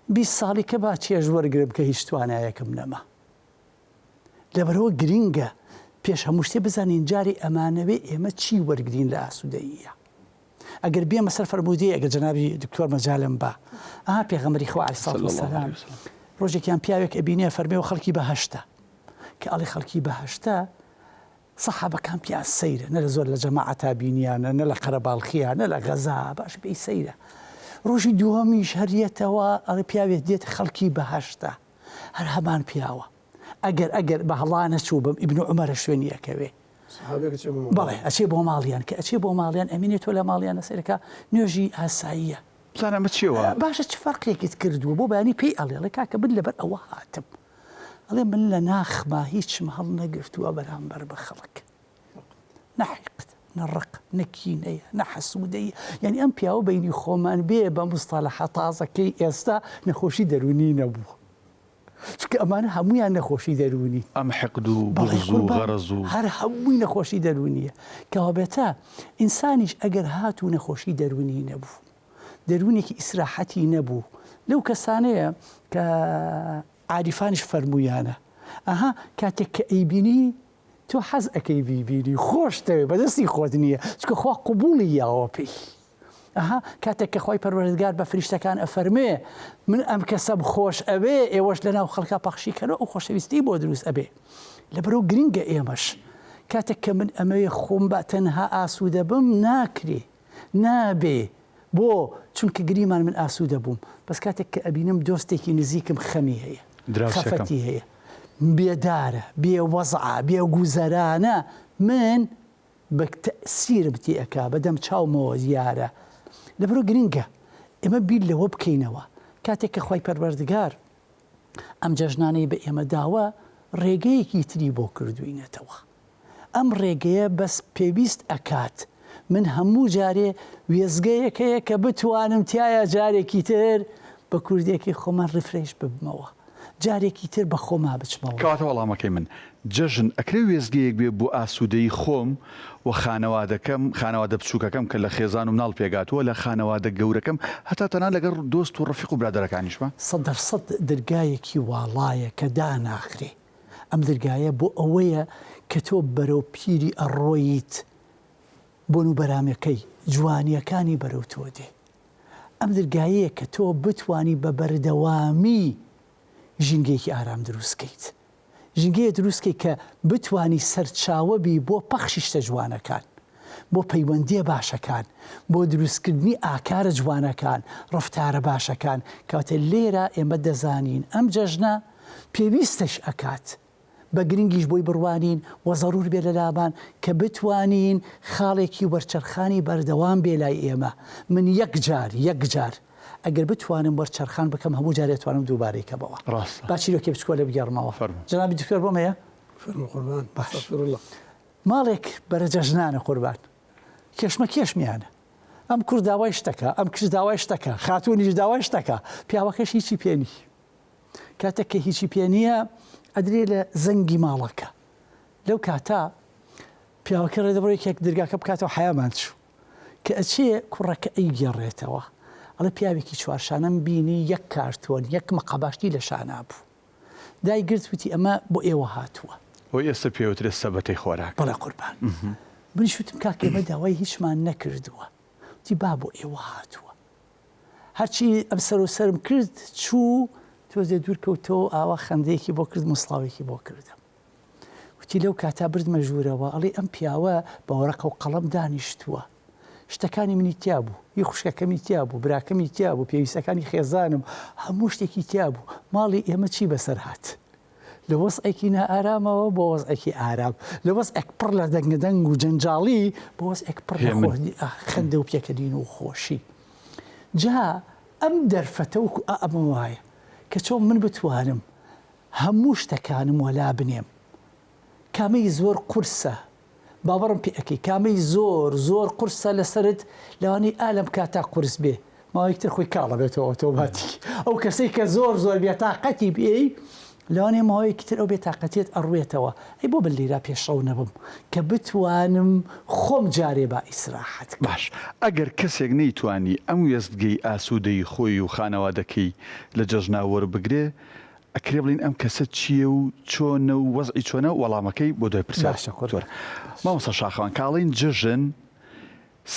20 ساڵی کە با چێژ وەرگرم کە هیچ توانایەکم نەما. لەبەرئەوە گرینگە پێش هەموو شتێ بزانین جارێ ئەمانەوێ ئێمە چی وەرگرین لە ئاسوودەییە. ئەگەر بێمە سەر فەرموودەیە ئەگەر جەنابی دکتۆر مەجالم با ئەها پێغەمبەری خوا عەلەیهی سڵات وسەلام ڕۆژێکیان پیاوێک ئەبینێ فەرمێ و خەڵکی بەهەشتە کە ئەڵێ خەڵکی بەهەشتە سەحابەکان پێیان سەیرە نە لە زۆر لە جەماعەتا بینیانە نە لە قەرەباڵخیا نە لە غەزا باش پێی سەیرە ڕۆژی دووەمیش هەر یەتەوە ئەڵێ پیاوێک دێت خەڵکی بەهەشتە هەر هەمان پیاوە ئەگەر ئەگەر بە هەڵا نەچووبم ئیبن عومەرە شوێنی ئەکەوێ بەڵێ ئەچێ بۆ ماڵیان کە ئەچێ بۆ ماڵیان ئەمینێ تۆ لە ماڵیانە سەیرەکە نوێژی ئاساییە بزانە ئەمە چیەوە باشە چ فەرقێکت کردووە بۆ بەیانی پێی ئەڵێ ئەڵێ کاکە من لەبەر ئەوە هاتم ئەڵێ من لە ناخما هیچم هەڵنەگرتووە بەرامبەر بە خەڵک نە حیقد نە ڕق نە کینەیە نە حەسوودەیە یعنی ئەم پیاوە بینی خۆمان بێ بە مستەلەحە تازەکەی ئێستا نەخۆشی دەروونی نەبوو چونکە ئەمانە هەمویان نەخۆشی دەروونی ئەم حقد و بغز و غەرەز و هەر هەمووی نەخۆشی دەروونیە کەوابێتە ئینسانیش ئەگەر هاتوو نەخۆشی دەروونی نەبوو دەروونێکی ئیسراحەتی نەبوو لەو کەسانەیە کە عاریفانیش فەرموویانە ئەها کاتێک کە ئەیبینی تۆ حەز ئەکەی بیبینی خۆشتەوێ بەدەستی خۆت نییە چونکە خوا قبوڵی یاوە پێی ئەها کاتێک کە خوای پەروەردگار بە فریشتەکان ئەفەرمێ من ئەم کەسەم خۆش ئەوێ ئێوەش لەناو خەڵکا پەخشی کەنەوە ئەو خۆشەویستی بۆ دروست ئەبێ لەبەرەوە گرنگە ئێمەش کاتێک کە من ئەمەوێ خۆم بە تەنها ئاسوودە بم ناکرێ نابێ بۆ؟ چونکە گریمان من ئاسوودە بووم بەس کاتێک کە ئەبینم دۆستێکی نزیکم خەمی هەیە دراوسێکەم. خەفەتی هەیە بێدارە بێ وەزعە بێ گوزەرانە من بە تەئسیرم تێ ئەکا بە دەم چاومەوە دیارە لەبەرئەوە گرنگە ئێمە بیر لەوە بکەینەوە کاتێک کە خوای پەروەردگار ئەم جەژنانەی بە ئێمە داوە ڕێگەیەکی تری بۆ کردووینەتەوە ئەم ڕێگەیە بەس پێویست ئەکات من هەموو جارێ وێستگەیەک هەیە کە بتوانم تیایا جارێکی تر بە کوردیەکەی خۆمان refresh ببمەوە جارێکی تر بە خۆما بچمەوە. کەواتە وەڵامەکەی من جەژن ئەکرێ وێستگەیەک بێ بۆ ئاسوودەیی خۆم و خانەوادەکەم، خانەوادە بچووکەکەم کە لە خێزان و مناڵ پێکهاتووە، لە خانەوادە گەورەکەم هەتا تەنانەت لەگەڵ دۆست و ڕەفیق و برادەرەکانیشما. سەدەرسەد درگایەکی واڵایە کە داناخرێ. ئەم درگایە بۆ ئەوەیە کە تۆ بەرەو پیری ئەڕۆیت بۆن و بەرامەکەی جوانیەکانی بەرەو تۆ دێ ئەم درگایەیە کە تۆ بتوانی بە بەردەوامی ژینگەیەکی ئارام دروست کەیت ژینگەیە دروست کەی کە بتوانی سەرچاوە بی بۆ پەخشی شتە جوانەکان بۆ پەیوەندیە باشەکان بۆ دروستکردنی ئاکارە جوانەکان ڕەفتارە باشەکان کەواتە لێرە ئێمە دەزانین ئەم جەژنە پێویستش ئەکات بە گرنگیش بۆی بڕوانین و زەرور بێ لە لامان کە بتوانین خاڵێکی وەرچەرخانی بەردەوام بێ لای ئێمە من یەک جار یەک جار ئەگەر بتوانم وەرچەرخان بکەم هەموو جارێ ئەتوانم دووبارەی کەمەوە ڕاستە. با چیرۆکێ بچکۆلە بگێڕمەوە فەرموو. جەنابی دکتۆر بۆم هەیە؟ فەرموو قوربان باش. استغفر اللە. ماڵێک بەرە جەژنانە قوربان. کێشمە کێشمیانە. ئەم کوڕ داوای شتەکا، ئەم کچ داوای شتەکا، خاتوونیش داوای شتەکا، پیاوەکەش هیچی پێ نی. کاتێک کە هیچی پێ نییە، ئەدرێ لە زەنگی ماڵەکە. لەو کاتە پیاوەکە ڕێ دەبڕێ یەکێک درگاکە بکاتەوە حەیامان چوو. کە ئەچێ کوڕەکە ئەیگێڕێتەوە. ئەڵێ پیاوێکی چوارشانەم بینی یەک کارتۆن، یەک مقەباشتی لە شانا بوو. دایگرت وتی ئەمە بۆ ئێوە هاتووە. ئەوەی ئێستا پێی ئەوترێت سەبەتەی خۆراک. بەڵێ قوربان. منیش وتم کاکە ئێمە داوای هیچمان نەکردووە. وتی با بۆ ئێوە هاتووە. هەرچی ئەم سەر و سەرم کرد چوو تۆزێ دوور کەوتەوە ئاوا خەندەیەکی بۆ کردم و سڵاوێکی بۆ کردم. وتی لەو کاتا بردمە ژوورەوە ئەڵێ ئەم پیاوە بە وەرەقە و قەڵەم دانیشتووە. شتەکانی منی تیا بوو، هی خوشکەکەمی تیا بوو، براکەمی تیا بوو، پێویستەکانی خێزانم، هەموو شتێکی تیا بوو. ماڵی ئێمە چی بەسەر هات؟ لە وەزعێکی نائارامەوە بۆ وەزعێکی ئارام، لە وەزعێک پڕ لە دەنگەدەنگ و جەنجاڵی بۆ وەزعێک پڕ لە خەندە و پێکەنین و خۆشی. جا ئەم دەرفەتە وەکو ئا ئەمە وایە کە چۆن من بتوانم هەموو شتەکانم وەلا بنێم کامەی زۆر قورسە باوەڕم پێ ئەکەی کامەی زۆر زۆر قورسە لەسەرت لەوانەیە ئا لەم کاتا قورس بێ ماوەیەک تر خۆی کاڵ ئەبێتەوە ئۆتۆماتیک ئەو کەسەی کە زۆر زۆر بێتاقەتی پێی لەوانەیە ماوەیەکی تر ئەو بێتاقەتیەت ئەڕوێتەوە ئەی بۆ من لیرا پێشڕەو نەبم کە بتوانم خۆم جارێ با ئیسراحەت کەم. باش ئەگەر کەسێک نەیتوانی ئەم وێستگەی ئاسوودەیی خۆی و خانەوادەکەی لە جەژنا وەربگرێ ئەکرێ بڵێین ئەم کەسە چییە و چۆنە و وەزعی چۆنە؟ وەڵامەکەی بۆ دوای پرسیار باشە قوربان. مامۆستا شاخەوان کە ئەڵێین جەژن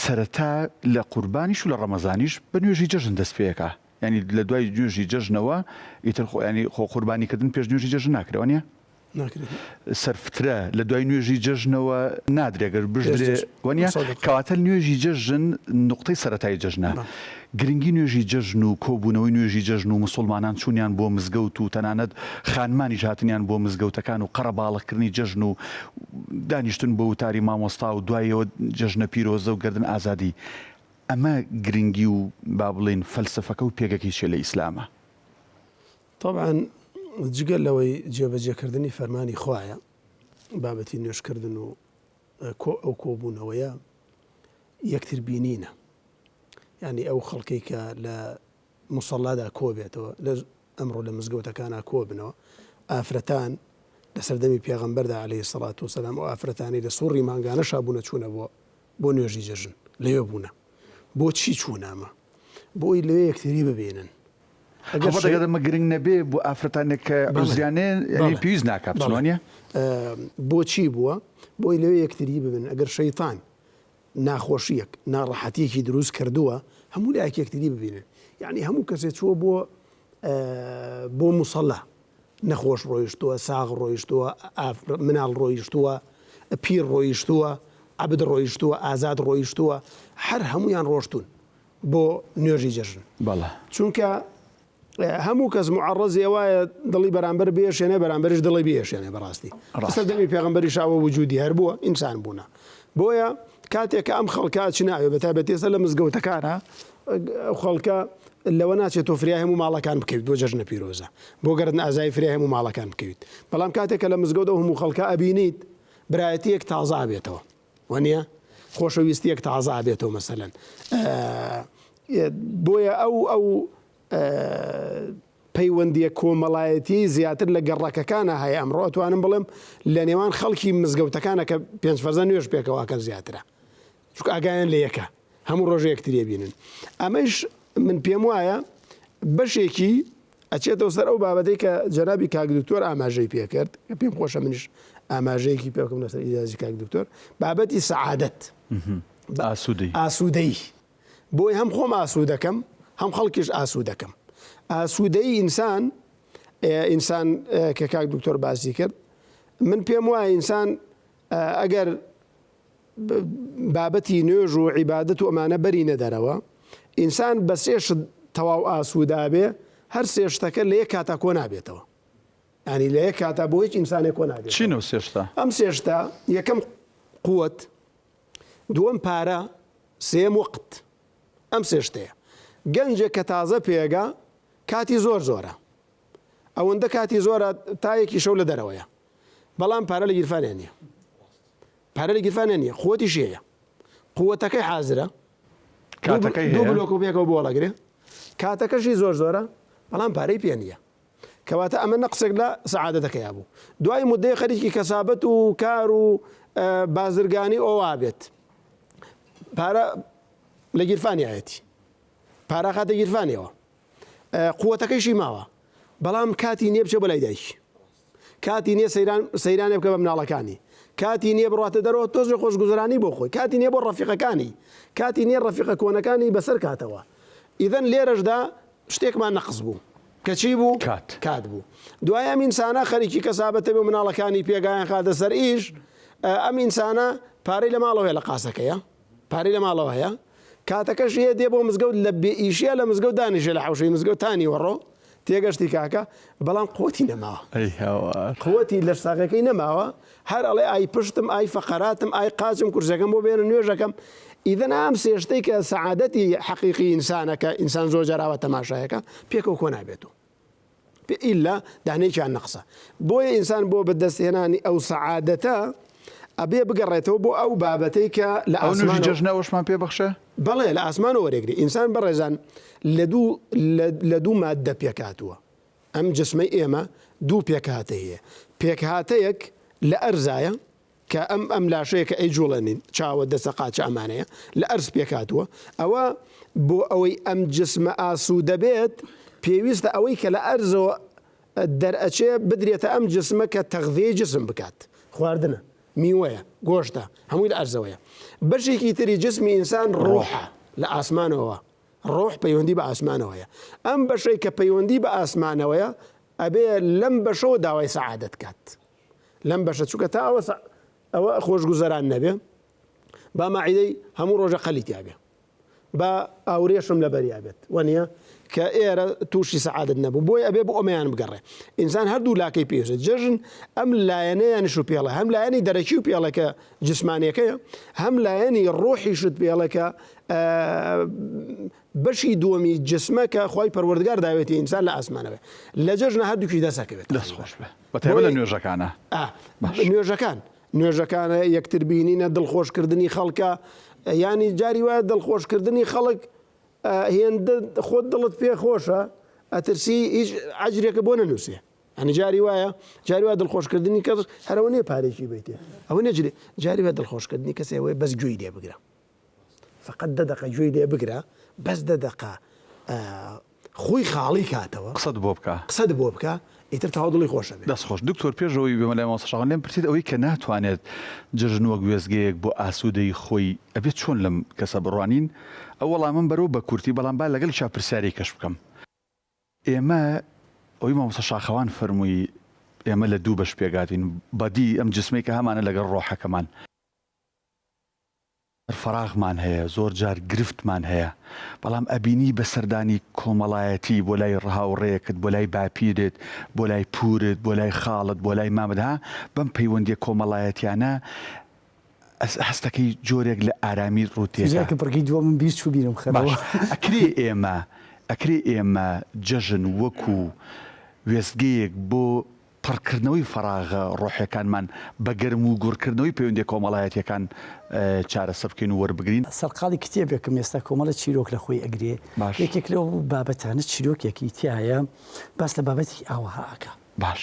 سەرەتا لە قوربانیش و لە ڕەمەزانیش بە نوێژی جەژن دەست پێ ئەکا یانی لە دوای نوێژی جەژنەوە ئیتر خۆ یانی خۆ قوربانی کردن پێش نوێژی جەژن ناکرێ وانیە؟ ناکرێت. سەرفترە لە دوای نوێژی جەژنەوە نادرێ گەر بشدرێ وەنیە؟ کەواتە نوێژی جەژن نوقتەی سەرەتای جەژنە. گرنگی نوێژی جەژن و کۆبوونەوەی نوێژی جەژن و مسوڵمانان چوونیان بۆ مزگەوت و تەنانەت خانمانیش هاتنیان بۆ مزگەوتەکان و قەرەباڵغکردنی جەژن و دانیشتن بۆ وتاری مامۆستا و دوایەوە جەژنە پیرۆزە و گەردن ئازادی ئەمە گرنگی و با بڵێین فەلسەفەکە و پێگەکەی چیە لە ئیسلاما؟ تەبعەن جگە لەوەی جێبەجێکردنی فەرمانی خوایە بابەتی نوێژکردن و کۆ ئەو کۆبوونەوەیە یەکتر بینینە یعنی ئەو خەڵکەی کە لە مسەڵادا کۆبێتەوە لە ئەمڕۆ لە مزگەوتەکانە کۆبنەوە ئافرەتان لە سەردەمی پێغەمبەردا عەلەیهی سەڵات وسەلام ئەو ئافرەتانی لە سوڕی مانگانەشا بوونە چوونە بۆ بۆ نوێژی جەژن لەوێ بوونە بۆچی چوونە ئەمە بۆی لەوێ یەکتری ببینن ئەگەر شەیدە مە گرنگ نەبێ بۆ ئافرەتانێک کە عوزریانێ یانی پێویست ناکا بچن وانیە؟ بۆچی بووە؟ بۆی لەوێ یەکتری ببن ئەگەر شەیتان ناخۆشیەک ناڕەحەتیەکی دروست کردووە هەموو لایەک یەکتری ببینن یعنی هەموو کەسێ چووە بۆ بۆ مسەلا نەخۆش ڕۆیشتووە ساغ ڕۆیشتووە مناڵ ڕۆیشتووە پیر ڕۆیشتووە عەبد ڕۆیشتووە ئازاد ڕۆیشتووە هەر هەمویان ڕۆشتون بۆ نوێژی جەژن. بەڵێ. چونکە هەموو کەس معەڕەزی ئەوایە دڵی بەرامبەر بێشێنێ بەرامبەریش دڵی بێشێنێ بەڕاستی ڕاستە. سەردەمی پێغەمبەریش ئەوە وجودی هەر بووە ئینسان بوونە بۆیە کاتێک کە ئەم خەڵکە ئەچنە ئەوێ بەتایبەتی ئێستا لە مزگەوتەکانە ئەو خەڵکە لەوە ناچێت تۆ فریای هەموو ماڵەکان بکەویت بۆ جەژنە پیرۆزە بۆ گەردن ئازای فریای هەموو ماڵەکان بکەویت بەڵام کاتێک کە لە مزگەوت ئەو هەموو خەڵکە ئەبینیت برایەتیەک تازە ئەبێتەوە وانیە خۆشەویستیەک تازە ئەبێتەوە مەسەلەن بۆیە ئەو ئەو پەیوەندیە کۆمەڵایەتی زیاتر لە گەڕەکەکانە هەیە ئەمڕۆ ئەتوانم بڵێم لە نێوان خەڵکی مزگەوتەکانە کە پێنج فەرزە نوێژ پێکەوەکەن زیاترە چونکە ئاگایان لە یەکە هەموو ڕۆژێ یەکتری بینن ئەمەش من پێم وایە بەشێکی ئەچێتەوە سەر ئەو بابەتەی کە جەنابی کاک دکتۆر ئاماژەی پێکرد کە پێم خۆشە منیش ئاماژەیەکی پێ بکەم لەسەر ئیجازی کاک دکتۆر بابەتی سەعادەت ئاسوودەی ئاسوودەیی بۆی هەم خۆم ئاسوودەکەم هەم خەڵکیش ئاسوودەکەم ئاسوودەی ئینسان ئینسان کە کاک دکتۆر باسی کرد من پێم وایە ئینسان ئەگەر بابەتی نوێژ و عیبادەت و ئەمانە بەرینە دەرەوە، ئینسان بە سێ شت تەواو ئاسوودابێ، هەر سێ شتەکە لە یەک کاتا کۆ نابێتەوە. یانی لە یەک کاتا بۆ هیچ ئینسانێک کۆ نابێتەوە. چین ئەو سێ شتە؟ ئەم سێ شتە، یەکەم قوت، دووەم پارە، سێیەم وەقت. ئەم سێ شتەیە. گەنجێک کە تازە پێگا، کاتی زۆر زۆرە. ئەوەندە کاتی زۆرە تا یەکی شەو لە دەرەوەیە. بەڵام پارە لە گیرفانیا نییە. پارە لە گیرفانە نییە قوتیشی هەیە قوتەکەی حازرە کاتەکەی دوو بلۆک و پێکەوە بۆڵەگرێ کاتەکەشی زۆر زۆرە بەڵام پارەی پێ نییە کەواتە ئەمە نەقسێک لە سەعادەتەکەیا بوو دوای مدەی خەریکی کەسابەت و کار و بازرگانی ئەووا بێت پارە لە گیرفانیایەتی پارە خاتە گیرفانیەوە قوتەکەیشی ماوە بەڵام کاتی نییە بچێ بۆ لای دایکی کاتی نییە سەیران سەیرانێ بکە بە مناڵەکانی کاتی نییە بڕاتە دەرەوە تۆزێ خۆشگوزرانی بۆ خۆی کاتی نییە بۆ ڕەفیقەکانی کاتی نییە ڕەفیقە کۆنەکانی بەسەر کاتەوە ئیدەن لێرەشدا شتێکمان نەقس بوو کە چی بوو؟ کات. کات بوو. دوای ئەم ئینسانە خەریکی کەسابەتە بێ و مناڵەکانی پێگایان خاتە سەر ئیش، ئەم ئینسانە پارەی لە ماڵەوە هەیە لە قاسەکەیە، پارەی لە ماڵەوە هەیە، کاتەکەش هەیە دێ بۆ مزگەوت لە بێ ئیشیە لە مزگەوت دانیشێ لە حەوشەی مزگەوت تا نیوەڕۆ، تێگەشتی کاکە، بەڵام قوتی نەماوە. ئەی هاوار. قوتی لەشساغەکەی نەماوە، هەر ئەڵێ ئای پشتم، ئای فەقەراتم، ئای قاچم، کورسیەکەم بۆ بێنە نوێژەکەم. ئیدەن ئەم سێ شتەی کە سەعادەتی حەقیقی ئینسانە کە ئینسان زۆر جار ئاوا تەماشایەکە پێکەوە کۆ نابێتەوە. پێ ئیلا دانەیەکیان نەقسە. بۆیە ئینسان بۆ بەدەستهێنانی ئەو سەعادەتە ئەبێ بگەڕێتەوە بۆ ئەو بابەتەی کە لە ئەو نوێژی ئاسمانەوە جەژنە ئەوەشمان پێ بەخشێ؟ بەڵێ لە ئاسمانەوە وەرێگری. ئینسان بەڕێزان لە دوو لە دوو ماددە پێکهاتووە. ئەم جسمەی ئێمە دوو پێکهاتەی هەیە، پێکهاتەیەک لە ئەرزایە کە ئەم ئەم لاشەیە کە ئەیجوڵێنین، چاوە، دەستە، قاچە ئەمانەیە، لە ئەرز پێکهاتووە، ئەوە بۆ ئەوەی ئەم جسمە ئاسوودە بێت پێویستە ئەوەی کە لە ئەرزەوە دەرئەچێ بدرێتە ئەم جسمە کە تەغذیەی جسم بکات، خواردنە، میوەیە، گۆشتە، هەمووی لە ئەرزەوەیە. بەشێکی تری جسمی ئینسان ڕۆحە لە ئاسمانەوە ڕۆح پەیوەندی بە ئاسمانەوە هەیە. ئەم بەشەی کە پەیوەندی بە ئاسمانەوەیە ئەبێ لەم بەشەوە داوای سەعادەت کات. لەم بەشە چونکە تا ئەوە ئەوە خۆشگوزەران نەبێ با ماعیدەی هەموو ڕۆژە قەلی تیا بێ. با ئاورێشم لەبەریا بێت وەنیە کە ئێرە تووشی سەعادت نەبوو بۆی ئەبێ بۆ ئەمەیان بگەڕێ ئینسان هەردوو لاکەی پێویستە جەژن ئەم لایەنەیانش و پێڵە هەم لایەنی دەرەکی و پێڵە کە جسمانیەکەیە هەم لایەنی ڕۆحیشت پێڵە کە بەشی دووەمی جسمە کە خوای پەروەردگار داوێتی ئینسان لە ئاسمانەوە لە جەژنە هەردووکی دەسەکەوێت دەست خۆش بێ بەتایبەت لە نوێژەکانە نوێژەکان نوێژەکانە یەکتر بینینە دڵخۆشکردنی خەڵکە ینی جاری وایە دڵخۆشکردنی خەڵک هێندە خۆت دڵت پێ خۆشە ئەترسی هیچ ئەجرێکە بۆ نەنووسێ ئەنی جاری وایە جاری وایە دڵخۆشکردنی کەس هەرەوە نیە پارێکی بیتێ ئەوە نەجرێ جاری وایە دڵخۆشکردنی کەسێ ئەوەیە بەس گوێی لێ بگرە فقط دە دەقە گوێی لێ بگرە بەس دە دەقە خۆی خاڵی کاتەوە قسەت بۆ بکا. قسەت بۆ بکا ئیتر تەواو دڵی خۆش ئەبێ. دەست خۆش دکتۆر پێش ئەوەی بێمە لای مامۆستا شاخان لێم پرسیت ئەوەی کە ناتوانێت جەژن وەک وێستگەیەک بۆ ئاسوودەیی خۆی ئەبێت چۆن لەم کەسە بڕوانین ئەو وەڵامەم بەرەوە بە کورتی بەڵام با لەگەڵیشا پرسیارێک کەش بکەم ئێمە ئەوەی مامۆستا شاخەوان فەرمووی ئێمە لە دوو بەش پێکهاتووین بەدی ئەم جسمەی کە هەمانە لەگەڵ ڕۆحەکەمان. فەراغمان هەیە، زۆر جار گرفتمان هەیە، بەڵام ئەبینی بە سەردانی کۆمەڵایەتی بۆ لای هاوڕێیەکت، بۆ لای باپیرت، بۆ لای پوورت، بۆ لای خاڵت، بۆ لای مامت ها، بەم پەیوەندییە کۆمەڵایەتیانە هەستەکەی جۆرێک لە ئارامی ڕووت تێکا. جا کە بڕگەی دووەمم بیر چوو بیرم خەرەوە. باش ئەکرێ ئێمە ئەکرێ ئێمە جەژن وەکوو وێستگەیەک بۆ پڕکردنەوەی فەراغە ڕۆحیەکانمان بە گەرم و گوڕکردنەوەی پەیوەندیە کۆمەڵایەتیەکان چارەسەر بکەین و وەربگرین. سەرقاڵی کتێبێکم ئێستا کۆمەڵێ چیرۆک لە خۆی ئەگرێ باش. یەکێک لەو بابەتانە چیرۆکێکی تیایە باس لە بابەتی ئاوەها ئەکا. باش.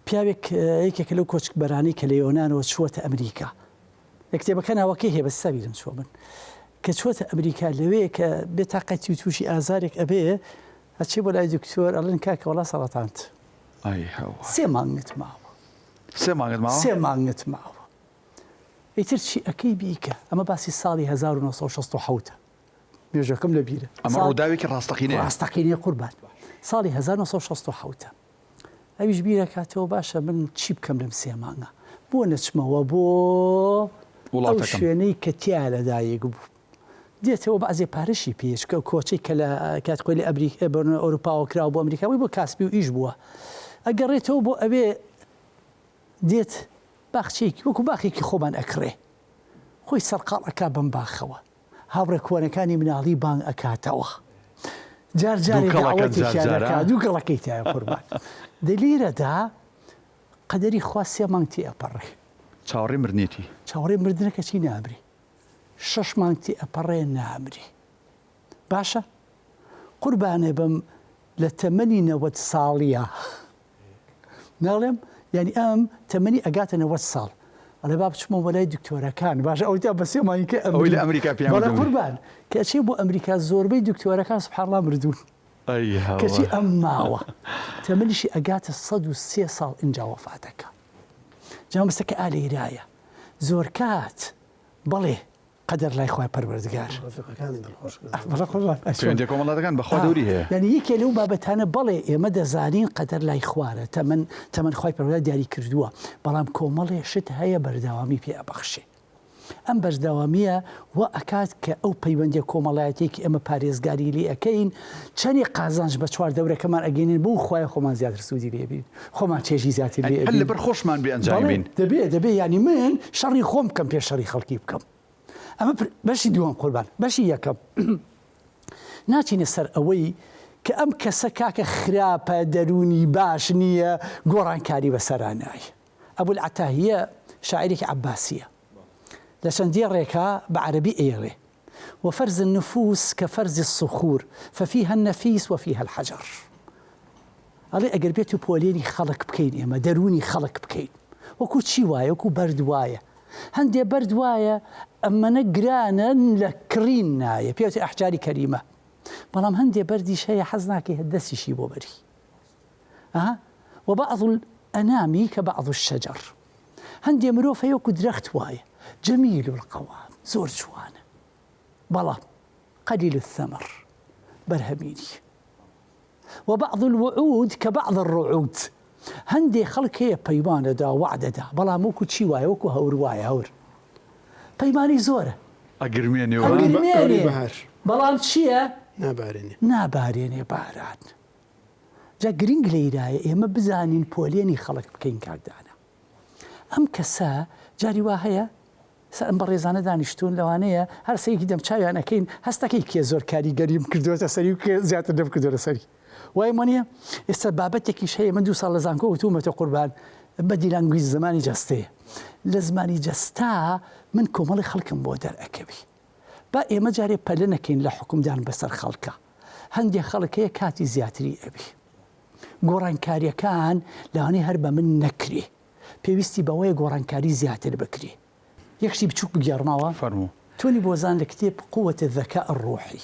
پیاوێک یەکێکە لەو کۆچبەرانەی کە لە یۆنانەوە چووەتە ئەمریکا. لە کتێبەکە ناوەکەی هەیە بەس ئێستا بیرم چووە من. کە چووەتە ئەمریکا لەوێ کە بێتاقەتی و تووشی ئازارێک ئەبێ ئەچێ بۆ لای دکتۆر ئەڵێن کاکە وەڵا سەڕەتانت. ئای هاوار. سێ مانگت ماوە. سێ مانگت ماوە؟ سێ مانگت ماوە. ئیتر چی ئەکەی بیکە. ئەمە باسی ساڵی 1967 ە. مێژەکەم لە بیرە. ئەمە ڕووداوێکی ڕاستەقینەیە. ڕاستەقینەیە قوربان. ساڵی 1967 ە. ئەویش بیرەکاتەوە باشە من چی بکەم لەم سێ مانگە؟ بۆ نەچمەوە بۆ ئەو شوێنەی کە تیا لەدایک بوو. دێتەوە بەعزێ پارەشی پێیە چونکە ئەو کۆچەی کە لە کاتی خۆی لە ئەمریکا بۆ ئەوروپاوە کراوە بۆ ئەمریکا بووی بۆ کاسبی و ئیش بووە ئەگەڕێتەوە بۆ ئەوێ دێت باخچەیەکی وەکو باخێکی خۆمان ئەکڕێ خۆی سەرقاڵ ئەکا بەم باخەوە هاوڕێ کۆنەکانی مناڵی بانگ ئەکاتەوە جار جارێ داوەتێکیان ئەکا دووکەڵەکەی تایە قوربان دە لێرەدا قەدەری خوا سێ مانگ تێ ئەپەڕێ. چاوەڕێی مردنێتی. چاوەڕێی مردنە کەچی نامری. شەش مانگ تێئەپەڕێ نامری. باشە قوربانێ بم لە تەمەنی 90 ساڵیە ناڵێم یعنی ئەم تەمەنی ئەگاتە 90 ساڵ ئەڵێ با بچمەوە بۆ لای دکتۆرەکان باشە ئەوەی تا بە سێ مانگی کە ئەوەی لە ئەمریکا پێیان بەڵێ وتم. قوربان کە ئەچێ بۆ ئەمریکا زۆربەی دکتۆرەکان سبحان الله مردوون ئەی هاوار. کەچی ئەم ماوە تەمەنیشی ئەگاتە 103 ساڵ ئینجا وەفاتەکە جا مەسەکە ئا لەیرایە زۆرکات بەڵێ قەدەر لای خوای پەروەردگار. ڕەفیقەکانی دڵخۆش کردن. بەڵێ قوربان. پەیوەندیە کۆمەڵاتەکان بەخوا دەوری هەیە. یانی یەکێ لەو بابەتانە بەڵێ ئێمە دەزانین قەدەر لای خوارە تەمەن تەمەن خوای پەروەردگار دیاری کردووە بەڵام کۆمەڵێ شت هەیە بەردەوامی پێ ئەبەخشێ ئەم بەردەوامیە وا ئەکات کە ئەو پەیوەندیە کۆمەڵایەتیە کە ئێمە پارێزگاری لێ ئەکەین چەنێ قازانج بە چواردەورەکەمان ئەگەینین بەو خوایە خۆمان زیاتر سوودی لێ بین خۆمان چێژی زیاتر لێ هەر ئەبین لەبەر خۆشمان بێ ئەنجامی بەڵێ بین. دەبێ دەبێ یانی من شەڕی خۆم بکەم پێش شەڕی خەڵکی بکەم ئەمە بەشی دووەم قوربان بەشی یەکەم ناچینە سەر ئەوەی کە ئەم کەسە کاکە خراپە دەروونی باش نییە گۆڕانکاری بەسەرا نایە ئەبولعەتاهیە شاعیرێکی عەباسیە لە چەند دێڕێکا بە عەرەبی ئەیڵێ وفرز النفوس کفرز الصخور ففیها النفیس وفیها الحجر ئەڵێ ئەگەر بێت و پۆلێنی خەڵک بکەین ئێمە دەروونی خەڵک بکەین وەکو چی وایە وەکو بەرد وایە هەندێ بەرد وایە ئەمەنە گرانە لە کڕین نایە پێوتێ ئەحجاری کەریمە بەڵام هەندێ بەردیش هەیە حەز ناکەی دەستیشی بۆ بەری ئەها وبعض الانام کبعض الشجر هەندێ مرۆڤ هەیە وەکو درەخت وایە جمیل القوام زۆر جوانە بەڵام قلیل الثمر بەرهەمی نییە وبعض الوعود کبعض الرعود هەندێ خەڵک هەیە پەیمان ئەدا وەعد ئەدا بەڵام وەکو چی وایە وەکو هەور وایە هەور پەیمانی زۆرە ئەگرمێنێ و ئەگرمێنێ بەڵام چییە نابارێنێ نابارێنێ باران جا گرنگ لەیرایە ئێمە بزانین پۆلێنی خەڵک بکەین کاک دانا ئەم کەسە جاری وا هەیە سەر ئەم بەڕێزانە دانیشتوون لەوانەیە هەر سەیەکی دەم چاویان ئەکەین هەستەکەی کێ زۆر کاریگەریم کردوێتە سەری و کێ زیاتر دەم کردوێتە سەری وای مۆنیە ئێستا بابەتێکیش هەیە من دوو ساڵ لە زانکۆ وتومەتە قوربان body language زمانی جەستەیە لە زمانی جەستا من کۆمەڵی خەڵکم بۆ دەرئەکەوی با ئێمە جارێ پەلە نەکەین لە حوکمدان بەسەر خەڵکا. هەندێ خەڵک هەیە کاتی زیاتری ئەوێ. گۆڕانکاریەکان لەوانەیە هەر بە من نەکرێ. پێویستی بەوەیە گۆڕانکاری زیاتر بکرێ. یەک شتی بچوک بگێڕمەوە. فەرموو. تۆنی بۆزان لە کتێب قوة الذکاء الروحی.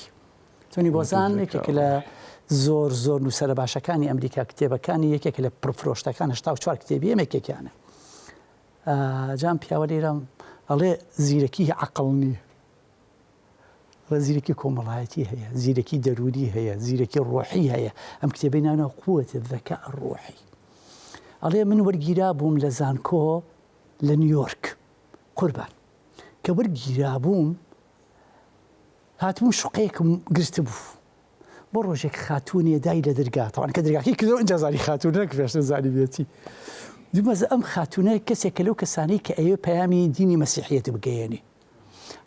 تۆنی بۆزان یەکێکە لە زۆر زۆر نووسەرە باشەکانی ئەمریکا کتێبەکانی یەکێکە لە پڕفرۆشتەکان 84 کتێبی ئەم یەکێکیانە. جا ئەم پیاوە لێرە ئەڵێ زیرەکی عەقڵ نییە ئەڵێ زیرەکی کۆمەڵایەتی هەیە زیرەکی دەروونی هەیە زیرەکی ڕۆحی هەیە ئەم کتێبەی ناوە قوت الذکاء الروحی ئەڵێ من وەرگیرا بووم لە زانکۆ لە نیویۆرک قوربان کە وەرگیرا بووم هاتبووم شوقەیەکم گرتبوو بۆ ڕۆژێک خاتوونێ دای لە درگا تەوان کە درگاکەی کردەوە ئینجا زانی خاتوون نەک پێشتر زانیبێتی دومەزە ئەم خاتوونە کەسێکە لەو کەسانەی کە ئەیەوێ پەیامی دینی مەسیحیەت بگەیەنێ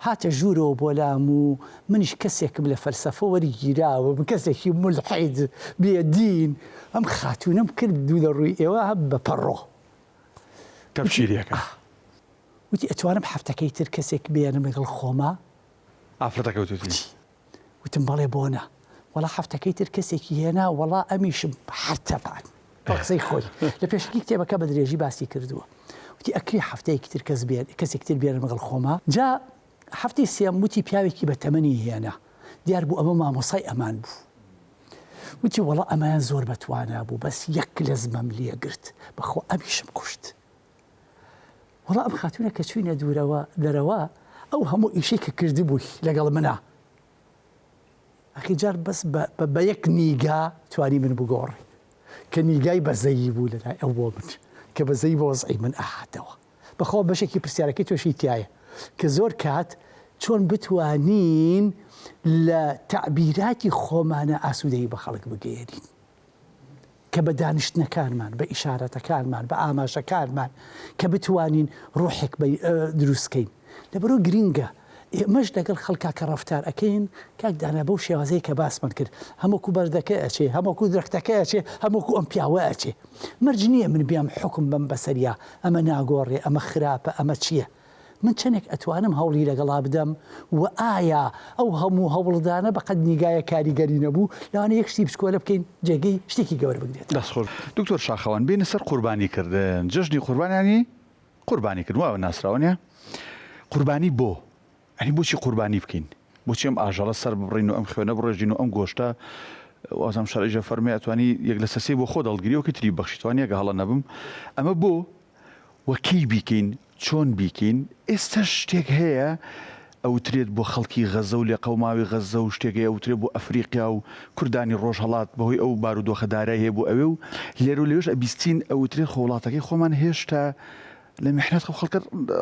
هاتە ژوورەوە بۆ لام و منیش کەسێکم لە فەلسەفە وەرگیراوە من کەسێکی مولحید بێ دین ئەم خاتوونەم کرد دوو لە ڕووی ئێوە بە پەڕۆ تەبشیریەکە وتی ئەتوانم هەفتەکەی تر کەسێک بێنم لەگەڵ خۆما ئافرەتەکە وتوتی وتم بەڵێ بۆ نا. وەڵا هەفتەکەی تر کەسێکی هێنا وەڵا ئەمیشم هەر تەپان. بە قسەی خۆی. لە پێشەکی کتێبەکە بە درێژی باسی کردووە. وتی ئەکرێ هەفتەیەکی تر کەس بێن کەسێکی تر بێنم لەگەڵ خۆما. جا هەفتەی سێیەم وتی پیاوێکی بە تەمەنی هێنا. دیار بوو ئەمە مامۆستای ئەمان بوو. وتی وەڵا ئەمەیان زۆر بە توانا بوو بەس یەک لەزمەم لێ گرت. بەخوا ئەمیشم کوشت. وەڵا ئەم خاتوونە کە چووینە دوورەوە دەرەوە ئەو هەموو ئیشەی کە کردبووی لەگەڵ منا ئەخی جار بەس بە یەک نیگا توانی من بگۆڕێ کە نیگای بەزەیی بوو لەلای ئەو بۆ من کە بەزەی بۆ وەزعی من ئەهاتەوە بەخوا بەشێکی پرسیارەکەی تۆشی تایە کە زۆر کات چۆن بتوانین لە تەعبیراتی خۆمانە ئاسوودەیی بە خەڵک بگەیەنین کە بە دانیشتنەکانمان، بە ئیشارەتەکانمان، بە ئاماژەکانمان کە بتوانین ڕۆحێک دروست کەین. لەبەرئەوە گرینگە. ئێمەش لەگەڵ خەڵکا کە ڕەفتار ئەکەین کاک دانا بەو شێوازەی کە باسمان کرد هەم وەکو بەردەکە ئەچێ هەم وەکو درەختەکە ئەچێ هەم وەکو ئەم پیاوە ئەچێ مەرج نییە من بێم حوکم بەم بەسەریا ئەمە ناگۆڕێ ئەمە خراپە ئەمە چییە من چەنێک ئەتوانم هەوڵی لەگەڵا بدەم و ئایا ئەو هەموو هەوڵدانە بەقەد نیگایە کاریگەری نەبوو لەوانەیە یەک شتی بچکۆلە بکەین جێگەی شتێکی گەورە بگرێتەوە. دەست خۆش دکتۆر شاخەوان بێینە سەر قوربانی کردن جەژنی قوربان یانی قوربانی کردن وا ناسراوە نیە قوربانی بۆ ئەنی بۆچی قوربانی بکەین بۆچی ئەم ئاژەڵە سەر ببڕین و ئەم خوێنە بڕێژین و ئەم گۆشتە وازم شەرعیشە فەرمی ئەتوانی یەک لەسەر سێ بۆ خۆت هەڵگری وەکی تری بەخشی توانی ئەگە هەڵە نەبم ئەمە بۆ وە کەی بیکەین چۆن بیکەین ئێستاش شتێک هەیە ئەوترێت بۆ خەڵکی غەزە و لێقەوماوی غەزە و شتێک هەیە ئەوترێت بۆ ئەفریقیا و کوردانی ڕۆژهەڵات بەهۆی ئەو بارودۆخە دارای هەیە بۆ ئەوێ و لێرە و لەوێش ئەبیستین ئەوترێت خۆ وڵاتەکەی خۆمان هێشتا لە میحنەت ئەو خەڵکە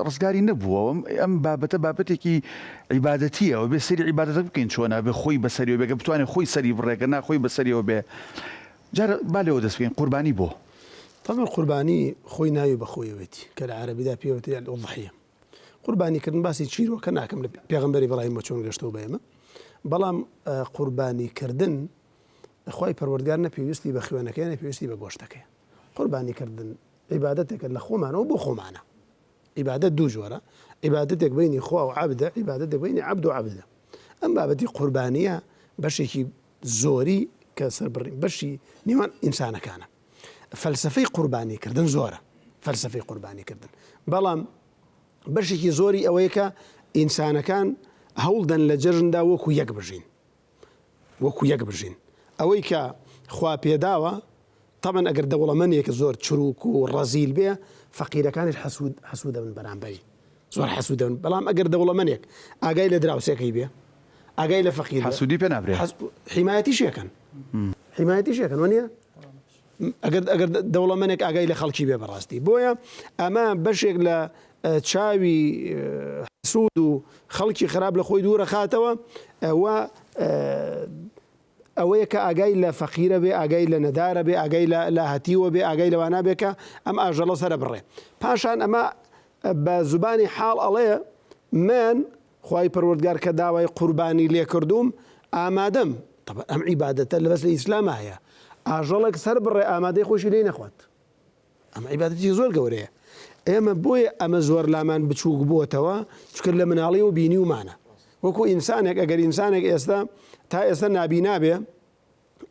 ڕزگاری نەبووە ئەم بابەتە بابەتێکی عیبادەتیە و بێ سەری عیبادەتە بکەین چۆنە بێ خۆی بەسەریەوە بێ گەر بتوانێت خۆی سەری بڕێ گەر نا خۆی بەسەریەوە بێ جار با لێوە دەست بکەین قوربانی بۆ؟ تەبعەن قوربانی خۆی ناوی بە خۆیەوەتی کە لە عەرەبیدا پێی وترێ الاضحیە قوربانی کردن باسی چیرۆکە ناکەم لە پێغەمبەر ئیبراهیم چۆن گەشتەوە بە ئێمە بەڵام قوربانی کردن خوای پەروەردگار نە پێویستی بە خوێنەکەی نە پێویستی بە گۆشتەکەی قوربانی کردن عیبادەتێکە لە خۆمانەوە بۆ خۆمانە عیبادەت دوو جۆرە عیبادەتێک بینی خوا و عەبدە عیبادەتێک بینی عەبد و عەبدە ئەم بابەتی قوربانیە بەشێکی زۆری کە سەربڕین بەشی نێوان ئینسانەکانە فەلسفەی قوربانی کردن زۆرە فەلسفەی قوربانی کردن بەڵام بەشێکی زۆری ئەوەیە کە ئینسانەکان هەوڵدەن لە جەژندا وەکو یەک بژین وەکو یەک بژین ئەوەی کە خوا پێداوە تەبەن ئەگەر دەوڵەمەنێک زۆر چروک و ڕەزیل بێ فەقیرەکانیش حەسوود حەسوودە بن بەرامبەری زۆر حەسوودە بن بەڵام ئەگەر دەوڵەمەنێک ئاگای لە دراوسێکەی بێ ئاگای لە فەقیر حەسوودی پێ نابرێ حیمایەتیشێکن حیمایەتیشێکن وە نیە ئەگەر ئەگەر دەوڵەمەنێک ئاگای لە خەڵکی بێ بەڕاستی بۆیە ئەمە بەشێک لە چاوی حسود و خەڵکی خراپ لە خۆی دوورە خاتەوە ئەوە ئەوەیە کە ئاگای لە فەقیرە بێ ئاگای لە نەدارە بێ ئاگای لە هەتیوە بێ ئاگای لەوانە بێ کە ئەم ئاژەڵە سەرە بڕێ پاشان ئەمە بە زبانی حاڵ ئەڵێ من خوای پەروەردگار کە داوای قوربانی لێ کردووم ئامادەم تەبعەن ئەم عیبادەتە لە بەس لە ئیسلاما هەیە ئاژەڵێک سەر بڕێ ئامادەی خۆشی لێی نەخوات ئەم عیبادەتی زۆر گەورەیە ئێمە بۆیە ئەمە زۆر لامان بچووک بووەتەوە چونکە لە مناڵیەوە بینیومانە وەکو ئینسانێک ئەگەر ئینسانێک ئێستا تا ئێستا نابینا بێ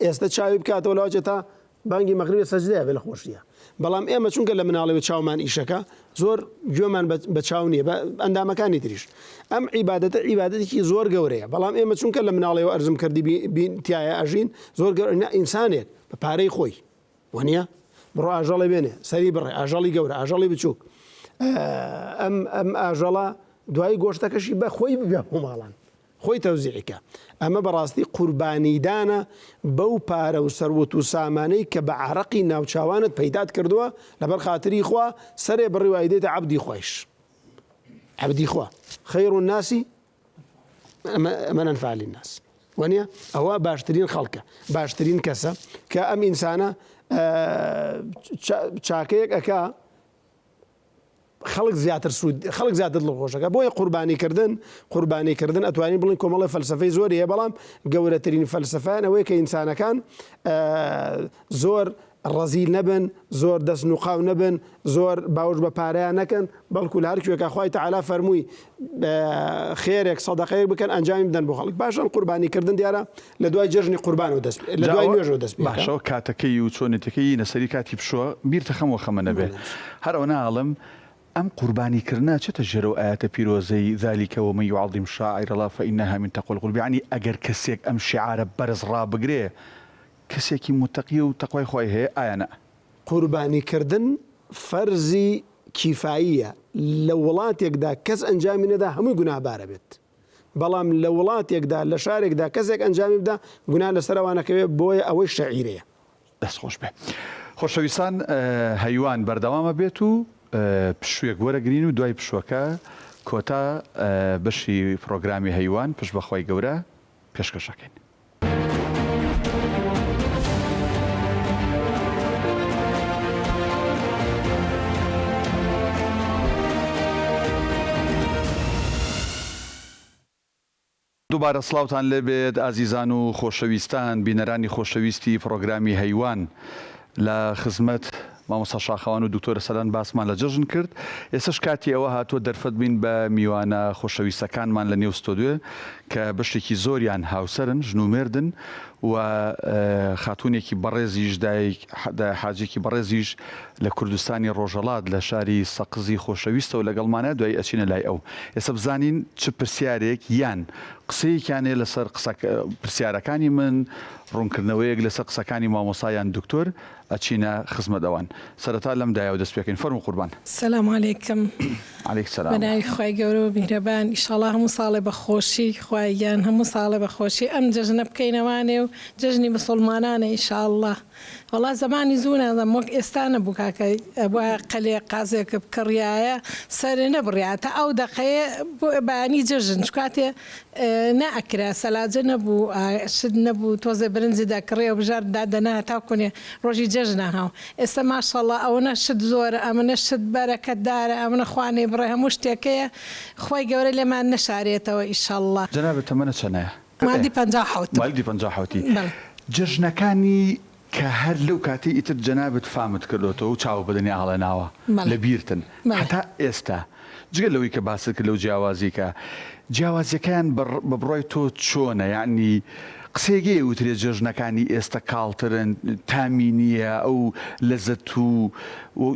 ئێستا چاوی بکاتەوە لەوەچێت تا بانگی مەغریبێ سەجدەیە بێ لە خۆشیە بەڵام ئێمە چونکە لە مناڵەوە چاومان ئیشەکە زۆر گوێمان بە چاو نییە بە ئەندامەکانی تریش ئەم عیبادەتە عیبادەتێکی زۆر گەورەیە بەڵام ئێمە چونکە لە مناڵەوە ئەرزم کردی تایە ئەژین زۆر گەورە ئینسانێک بە پارەی خۆی وەنیە بڕۆ ئاژەڵێ بێنێ سەری بڕێ ئاژەڵی گەورە ئاژەڵی بچووک ئەم ئەم ئاژەڵە دوایی گۆشتەکەشی بە خۆی ببێ بۆ ماڵان خۆی تەوزیعی کە. ئەمە بەڕاستی قوربانیدانە بەو پارە و سەروەت و سامانەی کە بە عەرەقی ناوچاوانت پەیدات کردووە لەبەر خاتری خوا سەرێ بڕی و ئەیدەیتە عەبدی خوایش. عەبدی خوا خیر الناس من انفع للناس وانە ئەوە باشترین خەڵکە باشترین کەسە کە ئەم ئینسانە چاکەیەک ئەکا خەڵک زیاتر سوود خەڵک زیاتر دڵخۆشەکە بۆیە قوربانی کردن قوربانی کردن ئەتوانین بڵین کۆمەڵی فەلسفەی زۆری هەیە بەڵام گەورەترین فەلسفیان ئەوەیە کە ئینسانەکان زۆر ڕەزیل نەبن زۆر دەست نوقاو نەبن زۆر باوش بە پارەیان نەکەن بەڵکو لە هەر کوێکە خوای تەعالا فەرمووی خێرێک سەدەقەیەک بکەن ئەنجامی بدەن بۆ خەڵک باشن قوربانی کردن دیارە لە دوای جەژنی قوربانەوە دەست لە دوای نوێژەوە دەست پێ باشەوە کاتەکەی و چۆنێتەکەی نەسەری کاتی پشووە بیرتە خەم وەخەمە نەبێ هەر ئەوە ناڵم ئەم قوربانی کردنە چێتە ژێرەو ئایەتە پیرۆزەی ذلک ومن یعظم شعائر اللە فانها من تقوی القلوب یەعنی ئەگەر کەسێک ئەم شیعارە بەرز ڕابگرێ کەسێکی موتەقیە و تەقوای خوای هەیە ئایا نا؟ قوربانی کردن فەرزی کیفاییە لە وڵاتێکدا کەس ئەنجامی نەدا هەمووی گوناهبارە بێت بەڵام لە وڵاتێکدا لە شارێکدا کەسێک ئەنجامی بدا گوناه لەسەر ئەوان ئەکەوێت بۆیە ئەوەی شەعیرەیە. دەست خۆش بێ. خۆشەویستان هەیوان بەردەوامە بێت و پشوویەک وەرەگرین و دوای پشووەکە کۆتا بەشی پڕۆگرامی هەیوان پشت بەخوای گەورە پێشکەش ئەکەین. دووبارە سڵاوتان لێبێت ئازیزان و خۆشەویستان بینەرانی خۆشەویستی پڕۆگرامی هەیوان لە خزمەت مامۆستا شاخەوان و دکتۆر سەلان باسمان لە جەژن کرد ئێستش کاتی ئەوە هاتووە دەرفەت بین بە میوانە خۆشەویستەکانمان لە نێو ستۆدیۆ کە بەشێکی زۆریان هاوسەرن ژن و مێردن و خاتوونێکی بەڕێزیش دایک حاجێکی بەڕێزیش لە کوردستانی ڕۆژهەڵات لە شاری سەقزی خۆشەویستەوە لەگەڵمانە دوایی ئەچینە لای ئەو ئێستا بزانین چ پرسیارێک یان قسەیەکیان هەیە لەسەر قسە پرسیارەکانی من ڕوونکردنەوەیەک لەسەر قسەکانی مامۆستا یان دکتۆر ئەچینە خزمەت ئەوان سەرەتا لەم دایەوە دەست پێکەین فەرموو قوربان. سلام علیکم علیک سلام. بەناوی خوای گەورە و میهرەبان ئیشەڵا هەموو ساڵێ بە خۆشی خوایە گیان هەموو ساڵێ بە خۆشی ئەم جەژنە بکەینەوانێ و جەژنی مسوڵمانانە ئیشاڵڵا وەڵا زەمانی زوو نازانم وەک ئێستا نەبوو کاکە ئەبوایە قەلێ قازێک بکڕیایە سەرێ نەبڕیا تا ئەو دەقەیە بۆ بەیانی جەژن چکاتێ نەئەکرا سەلاجە نەبوو شت نەبوو تۆزێ برنج دەکڕی ئەوبژارد دادەنا هەتا کونێ ڕۆژی جەژنە هاو ئێستا ماشەڵا ئەوەنە شت زۆرە ئەمنە شت بەرەکەتدارە ئەمنە خوا نەیبڕێ هەموو شتێکەیە خوای گەورە لێمان نەشارێتەوە ئیشەڵا. جەنابت تەمەنت چەنە؟ مالیدی 57 م. مالیدی 57 ی. بەڵێ. جەژنەکانی کە هەر لەو کاتەی ئیتر جەنابت فامت کردۆتەوە و چاوت بە دنیا هەڵێناوە بەڵێ. لە بیرتن بەڵێ. هەتا ئێستا جگە لەوەی کە باست کرد لەو جیاوازی کە جیاوازیەکەیان بە بە بڕوای تۆ چۆنە یەعنی قسەیەک هەیە وترێ جەژنەکانی ئێستا کاڵترن تامی نییە ئەو لەزەت و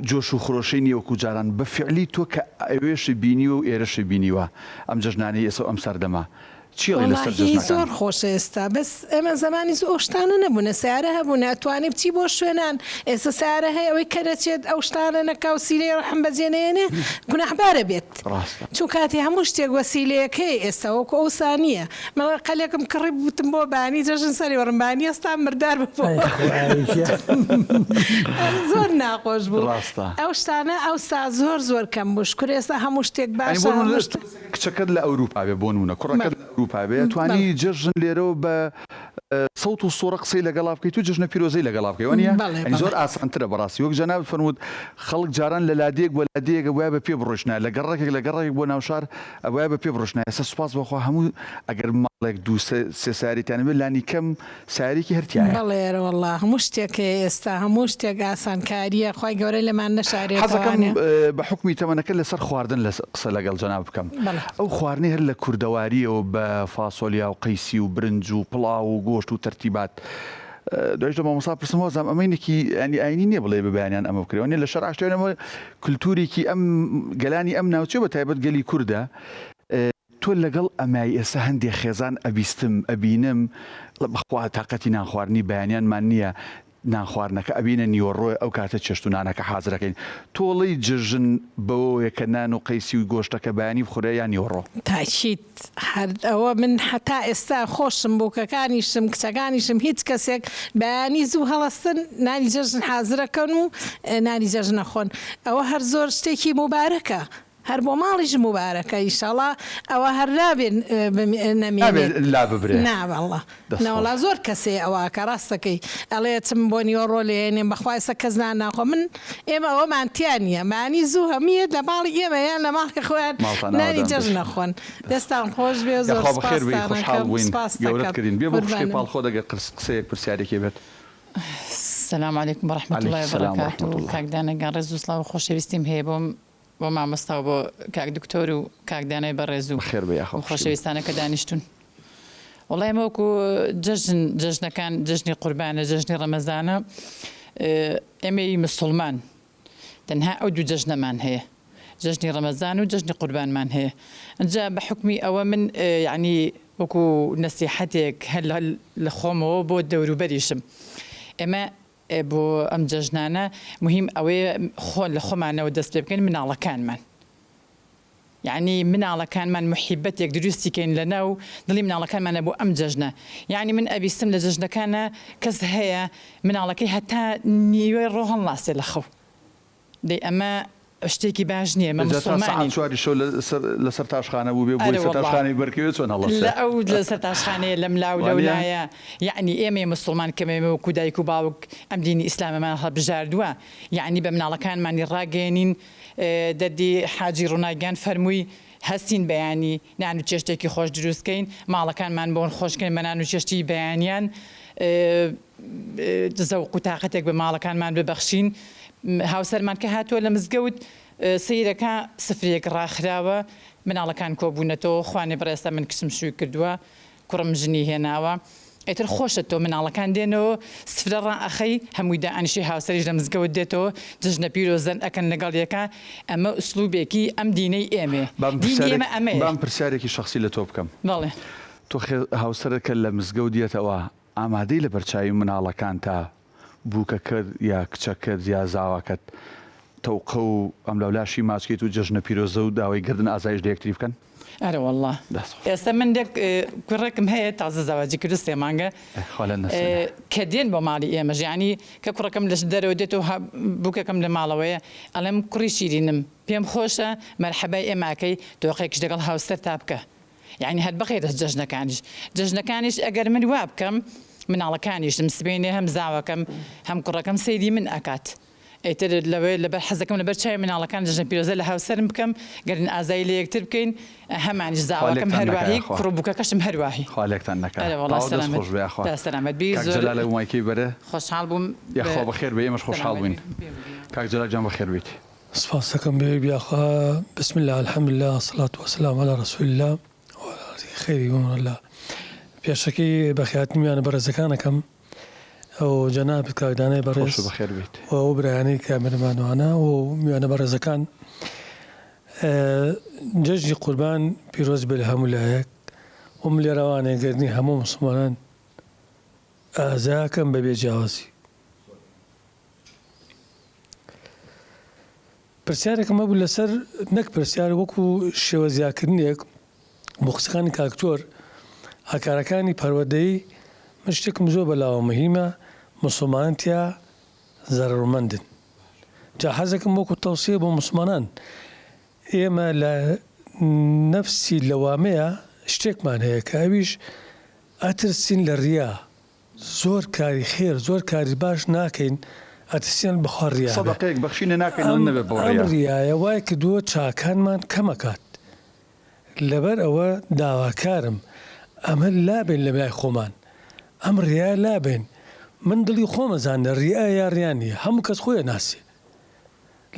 جۆش و خرۆشەی نییە وەکو جاران بە فیعلی تۆ کە ئەوێشت بینیوە و ئێرەشت بینیوە ئەم جەژنانەی ئێستا و ئەم سەردەمە چی ئەڵێی لەسەر وەڵاهی جەژنەکان؟ زۆر خۆشە ئێستا بەس ئێمە زەمانی زوو ئەو شتانە نەبوونە سەیارە هەبوونە ئەتوانی بچی بۆ شوێنان ئێستا سەیارە هەیە ئەوەی کە نەچێت ئەو شتانە نەکا و سیلەی ڕەحم بەجێ نەیەنێ گوناحبارە بێت ڕاستە. چون کاتی هەموو شتێک وەسیلەیەک هەیە ئێستا وەکو ئەوسا نییە من قەلێکم کڕی بوتم بۆ بانی جەژن سەری بڕم بانی هەستام مردار ببوو ئەی خوایە گیان. زۆر ناخۆش بوو ڕاستە. ئەو شتانە ئەوسا زۆر زۆر کەم بوو شکور ئێستا هەموو شتێک یانی باشە بۆ نموونە هەموو شتێک. کچەکەت لە ئەوروپا بێ بۆ نموونە کوڕەکەت لە ئەوروپا بێ توانی جەژن لێرەوە بە سەوت و سوڕە قسەی لەگەڵا بکەیت و جەژنە پیرۆزەی لەگەڵا بکەی وانیە یانی زۆر ئاسانترە بەڕاستی وەک جەنابت فەرمووت خەڵک جاران لە لادێیەک بۆ لادێیەک ئەبوایە بە پێ بڕۆیشتنایە لە گەڕەکێک لە گەڕەکێک بۆ ناوشار ئەبوایە بە پێ بڕۆیشتنایە ئێستا سوپاس بۆ خوا هەموو ئەگەر ماڵێک دوو سێ سەیارەی تیا نەبێ لانی کەم سەیارەیەکی هەر تیایە. بەڵێ ئەرەوەڵا هەموو شتێک هەیە ئێستا هەموو شتێک ئاسانکاریە خوای گەورە لێمان حەزەکەم نەشارێتەوانێ. بە حوکمی تەمەنەکە لەسەر خواردن لە قسە لەگەڵ جەنابت بکەم بەڵێ. ئەو خواردنەی هەر لە کوردەواریەوە بە فاسۆلیا و قەیسی و برنج و پڵاو و گۆشت و تەرتیبات دوایش لە مامۆستا پرسم وازانم ئەمە اینێکی یانی ئاینی نیە بڵێ بە بەیانیان ئەمە بکرێ وانیە لە شەرع شتێ ئەمە کلتورێکی ئەم گەلانی ئەم ناوچەیە بە تایبەت گەلی کوردە تۆ لەگەڵ ئەمای ئێستا هەندێ خێزان ئەبیستم ئەبینم بەخوا تاقەتی نان خواردنی بەیانیانمان نیە نان خواردنەکە ئەبینە نیوەڕۆێ ئەو کاتە چێشت و نانەکە حازرەکەین تۆڵەی جەژن بەوەیە کە نان و قەیسی و گۆشتەکە بەیانی بخورێ یان نیوەڕۆ؟ تاکید هەر ئەوە من هەتا ئێستا خۆشم بووکەکانیشم کچەکانیشم هیچ کەسێک بەیانی زوو هەڵەستن نانی جەژن حازرەکەن و نانی جەژن ئەخۆن ئەوە هەر زۆر شتێکی موبارەکە هەر بۆ ماڵیش موبارەکە ئیشەڵا ئەوە هەر نابێ نەمێنێت. نابێ لاببرێ. نا وەڵا دەست نەوەڵا خۆش. زۆر کەس هەیە ئەوە ئەکا ڕاست دەکەی ئەڵێ ئەچم بۆ نیوەڕۆ لێیەنێم بەخوا ئێستا کەس نان ناخوا من ئێمە ئەوەمان تیا نییە بەیانی زوو هەموویە لە ماڵی ئێمە یان لە ماڵی خۆیان ماڵتان نانی ئاوەدان بێ. جەژن ئەخۆن دەستان خۆش بێ زۆر یاخوا بەخێر بێی سوپاستان خۆشحاڵ ئەکەم بووین سوپاست گەورەت ئەکەم کردین بێ بۆ خوشکەی قوربانم. پاڵ خۆت ئەگەر قسەیەک پرسیارێکی بێت. سلام علیکم و رحمة علیک اللە سلام و وبرکاته رحمة اللە. کاک دانا گیان ڕێز و سڵاو و خۆشەویستیم هەیە بۆم بۆ مامۆستا و بۆ کاک دکتۆر و کاک دانای بەڕێز و بەخێر بێی یاخوا ئەو خوشکی من. خۆشەویستانە کە دانیشتوون وەڵا ئێمە وەکو جەژن جەژنەکان جەژنی قوربانە جەژنی ڕەمەزانە ئێمەی مسوڵمان تەنها ئەو دوو جەژنەمان هەیە جەژنی ڕەمەزان و جەژنی قوربانمان هەیە ئینجا بە حوکمی ئەوە من یەعنی وەکو نەسیحەتێک هەر لە خۆمەوە بۆ دەوروبەریشم ئێمە بۆ ئەم جەژنانە موهیم ئەوەیە خۆ لە خۆمانەوە دەست پێ بکەین مناڵەکانمان یەعنی مناڵەکانمان موحیبەتێک دروستی کەین لە ناو دڵی مناڵەکانمانە بۆ ئەم جەژنە یەعنی من ئەبیستم لە جەژنەکانا کەس هەیە مناڵەکەی هەتا نیوەی ڕۆ هەڵناسێ لە خەو دەی ئەمە شتێکی باش نییە مە جا تا سەعات مسوڵمانین. چواری شەو لەسەر لەسەر تاشخانە بووبێ بۆی ئەرێ وەڵا سەرتاشخانەی بەرکەوێ چۆن هەڵەسێ؟ لە ئەو لەسەر تاشخانەیە لەملا و وانیە؟ لەولایە یەعنی ئێمەی مسوڵمان کە ئێمە وەکو دایک و باوک ئەم دینی ئیسلامەمان هەڵبژاردووە یەعنی بە مناڵەکانمانی ڕاگەیەنین دەردی حاجی ڕوناک گیان فەرمووی. هەستین بەیانی نان و چێشتێکی خۆش دروست کەین، ماڵەکانمان بۆن خۆش کەین بە نان و چێشتی بەیانیان، زەوق و تاقەتێک بە ماڵەکانمان ببەخشین. هاوسەرمان کە هاتووە لە مزگەوت سەیرەکا سفرەیەک ڕاخراوە، مناڵەکان کۆبوونەتەوە، خوانێ بڕێسە من کچم شووی کردووە، کوڕم ژنی هێناوە ئیتر خۆشە تۆ مناڵەکان دێنەوە سفرە ڕائەخەی هەمووی دائەنیشێ هاوسەریش لە مزگەوت دێتەوە جەژنە پیرۆزەن ئەکەن لەگەڵ یەکا ئەمە ئسلوبێکی ئەم دینەی ئێمەیە بام دینی پرسیارێک ئێمە ئەمەیە. بام پرسیارێکی شەخسی لە تۆ بکەم بەڵێ. تۆ خێ هاوسەرت کە لە مزگەوت دێتەوە ئامادەی لەبەرچاوی مناڵەکانتا بووکەکەت یا کچەکەت یا زاواکەت تەوقە و ئەملاولاشی ماچ کەیت و جەژنە پیرۆزە و داوای گەردن ئازایش لە یەکتری بکەن؟ ئەرەوەڵا دەست خۆش. ئێستا من یەک کوڕێکم هەیە تازە زەواجی کردو سێ مانگە ئەی خوا لە نەسەنە. کە دێن بۆ ماڵی ئێمەش یانی کە کوڕەکەم لە دەرەوە دێتەوە بووکەکەم لە ماڵەوەیە ئەڵێم کوڕی شیرینم پێم خۆشە مەرحەبای ئێمە ئەکەی تۆقێکیش لەگەڵ هاوسەرتا بکە یانی هەر بەغێرەس جەژنەکانیش جەژنەکانیش ئەگەر من وا بکەم مناڵەکانیشم سبەینێ هەم زاوەکەم هەم کوڕەکەم سەیری من ئەکات ئیتر لەوێ لەبەر حەزەکەم لەبەر چاوی مناڵەکان جەژنە پیرۆزە لە هاوسەرم بکەم گەرن ئازایی لە یەکتر بکەین هەمانیش خوا زاواکەم لێکتان نەکا هەرواهی یاخوا. کوڕ و بووکەکەشم هەرواهی خوا لێکتان نەکا. ئەرێ وەڵا تەواو دەست سەلامەت خۆش بێ یاخوا. تا سەلامەت بی کاک زۆر جەلال ئەو مایکەی بەرێ. خۆشحاڵ بووم بە یاخوا بەخێر بێی ئێمەش خۆشحاڵ سەلامەت بووین. بی پێم گیان. کاک جەلال گیان بەخێر بیت. سپاس دەکەم بێ یاخوا بسم اللە الحمد للە الصلاة والسلام علی رسول اللە وعلی آله خیری امور اللە پێشەکی بەخێرهاتنی میوانە بەڕێزەکان ئەکەم و جەنابت کاک دانای خۆش بەڕێز و بەخێر بیت. و ئەو برایانەی کامێرەمانوانە و میوانە بەڕێزەکان جەژنی قوربان پیرۆز بێ لە هەموو لایەک و من لێرەوانێ گەردنی هەموو موسڵمانان ئازاکەم بەبێ جیاوازی. پرسیارێکم هەبوو لەسەر نەک پرسیار وەکو شێوە زیاکردنێک بۆ قسەکانی کاکتۆر ئاکارەکانی پەروەردەیی من شتێکم زۆر بەلاوە مهیمە مسلمانان تیا زەرەرمەندن جا حەزەکەم وەکو تەوسیە بۆ مسلمانان ئێمە لە نەفسی لەوامەیە شتێکمان هەیە کە ئەویش ئەترسین لە ڕیا زۆر کاری خێر زۆر کاری باش ناکەین ئەترسین بەخوا ڕیا بێ سەدەقەیەک بەخشینە ناکەین ئەم ئەوە نەبێ بۆ ئەم ڕیا. ڕیایە وای کردووە چاکانمان کەم ئەکات لەبەر ئەوە داواکارم ئەمە لابەین لە لای خۆمان ئەم ڕیایە لابەین من دڵی خۆم ئەزانێ ڕیایە یا ڕیا نییە هەموو کەس خۆی ئەناسێ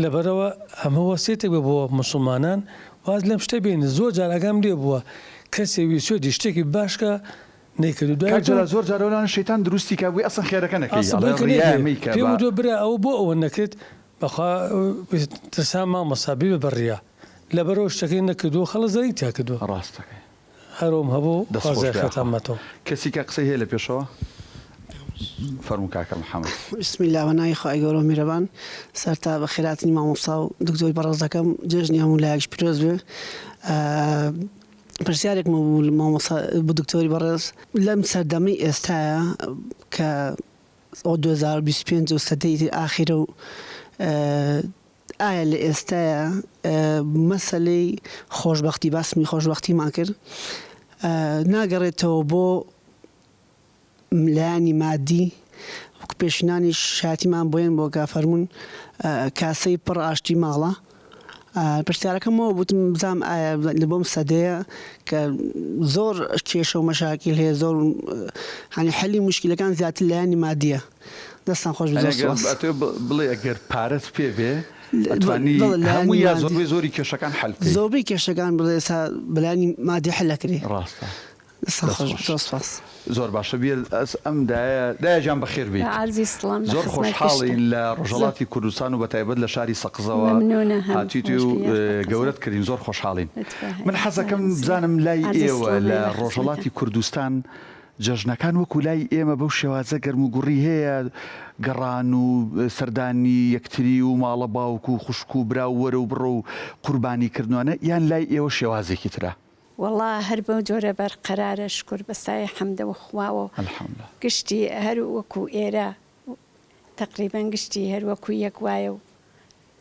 لەبەرئەوە ئەمە وەسیەتێک بێ بۆ موسڵمانان واز لەم شتە بێنن زۆر جار ئاگام لێ بووە کەسێ ویسۆدی شتێکی باش کا نەیکردو دوای کاک تۆ جەلال زۆر جار ئەولانە شەیتان دروستی کا بوی ئەسڵەن خێرەکە نەکەی ئەسڵ ئەڵێ بۆی کە ڕیایە نەیکرێ مەیکە پێم با وتوە برا ئەوە بۆ ئەوە نەکرد بەخوا ترسام مامۆستا بیبە بە ڕیا لەبەرئەوە شتەکەی نەکردوە خەڵک زەرەری تیا کردوە. ڕاستەکەی. هەرۆم هەبوو دەست خوا خۆش بێ زیخەتان ئاخۆ. مەتەوە. کەسی کە قسەی هەیە لە پێشەوە فەرموو کاکە محمد. بسم اللە بە ناوی خوای گەورە و میرەبان سەرتا بەخێرهاتنی مامۆستا و دکتۆری بەڕێز دەکەم جەژنی هەموو لایەکش پیرۆز بێ پرسیارێکم هەبوو لە مامۆستا بۆ دکتۆری بەڕێز لەم سەردەمەی ئێستایا کە ئەو 2025 و سەدەی ئاخیرە و ئایا لە ئێستایا مەسەلەی خۆشبەختی باسمی خۆشبەختیمان کرد ناگەڕێتەوە بۆ لایەنی مادی وەک پێشینانیش شایەتیمان بۆ یەن بۆ کە فەرموون کاسەی پڕ ئاشتی ماڵە پرسیارەکەم ئەوە بوتم بزانم ئایا لە بۆم سەدەیە کە زۆر کێشە و مەشاکیل هەیە زۆر هەنی حەلی موشکیلەکان زیاتر لایەنی مادیە دەستان خۆش بێت زۆر ئەگەر سوپاس. ئەتەوێ بڵێ ئەگەر پارەت پێ بێ ئەتوانی بەڵێ لایەنی هەموو یا مادی زۆربەی زۆری کێشەکان حەل بکەی. زۆربەی کێشەکان بڵێ ئێستا بەلایەنی مادی حەل ئەکرێ. ڕاستە. دەستان دەست خۆش بێت خۆش. زۆر سوپاس. زۆر باشە بیر ئەس ئەم دایە دایە گیان بەخێر بێیت. عەرزی سڵام لە زۆر خزمەت خۆشحاڵین گشتان. لە زۆر ڕۆژهەڵاتی کوردستان و بەتایبەت لە شاری سەقزەوە مەمنونە هەم هاتیت خۆش و بی یاخوا قەزا. گەورەت کردین زۆر خۆشحاڵین. لوتفە من هەیە حەزەکەم خوایان زیاد. بزانم لای عەرزی ئێوە سڵام لە هەیە لە خزمەتان. ڕۆژهەڵاتی کوردستان جەژنەکان وەکو لای ئێمە بەو شێوازە گەرموگوڕی هەیە، گەڕان و سەردانی یەکتری و ماڵە باوک و خوشک و برا و وەرە و بڕۆ و قوربانی کردنوانە یان لای ئێوە شێوازێکی ترە؟ وەڵا هەر بەو جۆرە بەرقەرارە شوکر بە سایەی حەمدەوە خواوە الحمدللە. گشتی هەر وەکو ئێرە تەقریبەن گشتی هەر وەکو یەک وایە و.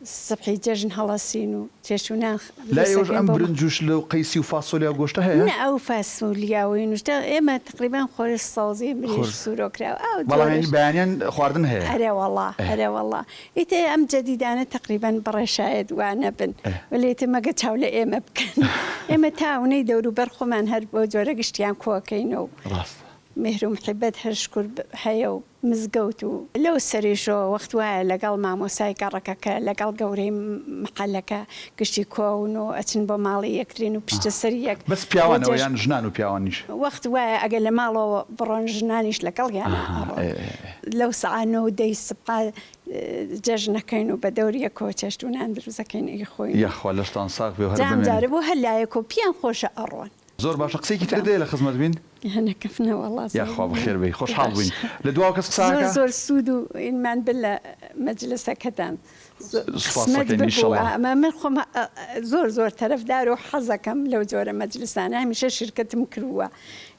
سبحی جەژن هەڵەسین و چێشت و نان لای دروست ئێوەش ئەکەین ئەم بۆ برنج و شلە و قەیسی و فاسۆلیا و گۆشتە هەیە؟ نا ئەو فاسۆلیا و این و شتە ئێمە تەقریبەن خۆرش سەوزی مریشک خۆرش سوورۆ کراو ئەو بەڵام یانی جۆرەش بەیانیان خواردن هەیە؟ ئەرێ وەڵا ئێ. ئەرێ وەڵا ئیتر ئەم جەدیدانە تەقریبەن بڕێ شایەد وا نەبن ئێ. وەلێ ئیتر مەگە چاو لە ئێمە بکەن ئێمە تا ئەونەی دەوروبەر خۆمان هەر بەو جۆرە گشتیان کۆکەینەوە و ڕاستە. مێهر و محیبەت هەر شکور هەیە و مزگەوت و لەو سەریشەوە وەخت وایە لەگەڵ مامۆستای گەڕەکەکە لەگەڵ گەورەی مەحەلەکە گشتی کۆون و ئەچن بۆ ماڵی یەکترین و پشتە سەر یەک بەس بۆ پیاوانەوە جەژن. یان ژنان و پیاوانیش؟ وەخت وایە ئەگەر لە ماڵەوە بڕۆن ژنانیش لەگەڵیانا ئەها ئەڕۆن. ئێ ئێ ئێ. لەو سەعا نۆ و دەی سبحا جەژنەکەین و بە دەور یەکەوە چێشت و نان دروست ئەکەین ئەیخۆین و. یاخوا لەشتان ساغ بێ و هەر جام بمێنن. جارێ بۆ هەر لایەکەوە پیان خۆشە ئەڕۆن. زۆر باشە قسەیەکی ترت هەیە لە خزمەت بین؟ نەکەم نەوەڵا زۆر یاخوا بەخێر بێی خۆشحاڵ باش بووین لە دواوە کەس قسە زۆر ئەکا؟ زۆر سوود و ئینمان بن لە مەجلسەکەتان سوپاس قسمەت ئەکەین ببوو ئیشەڵا. ئەمە من خۆم زۆر زۆر تەرەفدار و حەزەکەم لەو جۆرە مەجلسانە هەمیشە شرکەتم کرووە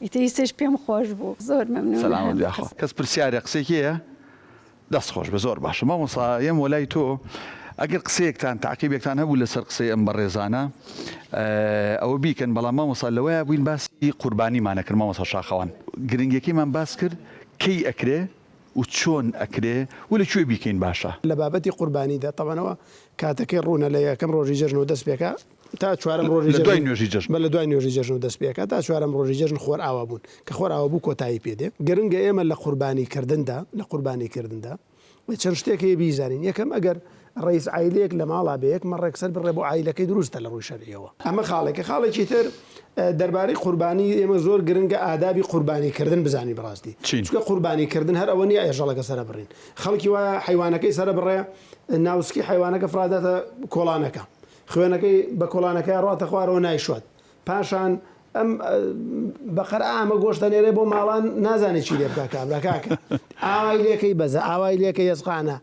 ئیتر ئیستەش پێم خۆش بوو زۆر مەمنون سەلامەت هەم بی یاخوا کەس پرسیارێ قسەیەکی هەیە؟ دەست خۆش بێ زۆر باشە مامۆستا یەم وەلای تۆ ئەگەر قسەیەکتان تاقیبێکتان هەبوو لەسەر قسەی ئەم بەڕێزانە ئەوە بیکەن بەڵام مامۆستا لەوەیا بووین باسی قوربانیمانە کرد مامۆستا شاخەوان گرنگەکەیمان باس کرد کەی ئەکرێ و چۆن ئەکرێ و لە کوێ بیکەین باشە؟ لە بابەتی قوربانیدا تەبعەن ئەوە کاتەکەی ڕوونە لە یەکەم ڕۆژی جەژنەوە دەست پێکا تا چوارەم ڕۆژی لە دوای جەژن نوێژی جەژن. بە لە دوای نوێژی جەژنەوە دەست پێکا تا چوارەم ڕۆژی جەژن خۆر ئاوا بوون کە خۆر ئاوا بوو کۆتایی پێ دێ. گرنگە ئێمە لە قوربانی کردندا لە قوربانی کردندا چەند شتێک هەیە بیزانین یەکەم ئەگەر ڕەئیس عایلەیەک لە ماڵا بێ یەک مەڕێک سەر بڕێ بۆ عایلەکەی دروستە لە ڕووی شەرعیەوە ئەمە خاڵێکە خاڵێکی تر دەربارەی قوربانی ئێمە زۆر گرنگە ئادابی قوربانی کردن بزانین بەڕاستی چین؟ چونکە قوربانی کردن هەر ئەوە نییە ئێژەڵەکە سەرە بڕین خەڵکی وایە حەیوانەکەی سەرە بڕێ ناوسکی حەیوانەکە فڕاداتە کۆڵانەکە خوێنەکەی بە کۆڵانەکەیا ڕاتە خوارەوە نایشوات پاشان ئەم بەقەرە ئامە گۆشتە نێرێ بۆ ماڵان نازانێ چی لێ بکا کابرا کاکە ئاوای لێکەی بەزە ئاوای لێکە یەزقانە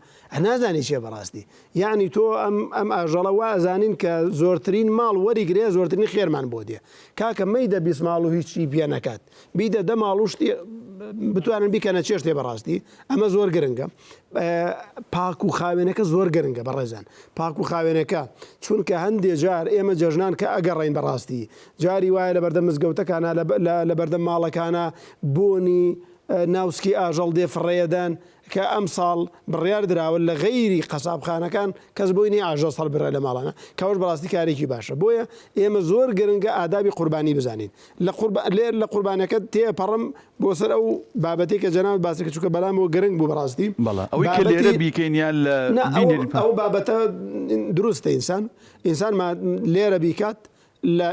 نازانی چیە بەڕاستی یعنی تۆ ئەم ئەم ئاژەڵە وا ئەزانین کە زۆرترین ماڵ وەریگرێ زۆرترین خێرمان بۆ دێ کاکە مەیدە 20 ماڵ و هیچی پێ نەکات بیدە دە ماڵ و شتی بتوانن بیکەنە چێشتێ بەڕاستی ئەمە زۆر گرنگە پاک و خاوێنەکە زۆر گرنگە بەڕێزان پاک و خاوێنەکە چونکە هەندێ جار ئێمە جەژنان کە ئەگەڕین بەڕاستی جاری وایە لە بەردەم مزگەوتەکانە لە بەردەم ماڵەکانە بۆنی ناوسکی ئاژەڵ دێ فڕێدەن کە ئەمساڵ بڕیار دراوە لە غەیری قەسابخانەکان کەس بۆی نیە ئاژەڵ سەربڕێ لە ماڵانە کەوەش بەڕاستی کارێکی باشە بۆیە ئێمە زۆر گرنگە ئادابی قوربانی بزانین لە قوربان لێر لە قوربانەکە تێپەڕم بۆ سەر ئەو بابەتێک کە جەنابت باسی کرد چونکە بەلامەوە گرنگ بوو بەڕاستی بەڵێ ئەوەی کە لێرە بیکەین یان لە نا بینێری ئەو بابەتە دروستە ئینسان ئینسان لێرە بیکات لە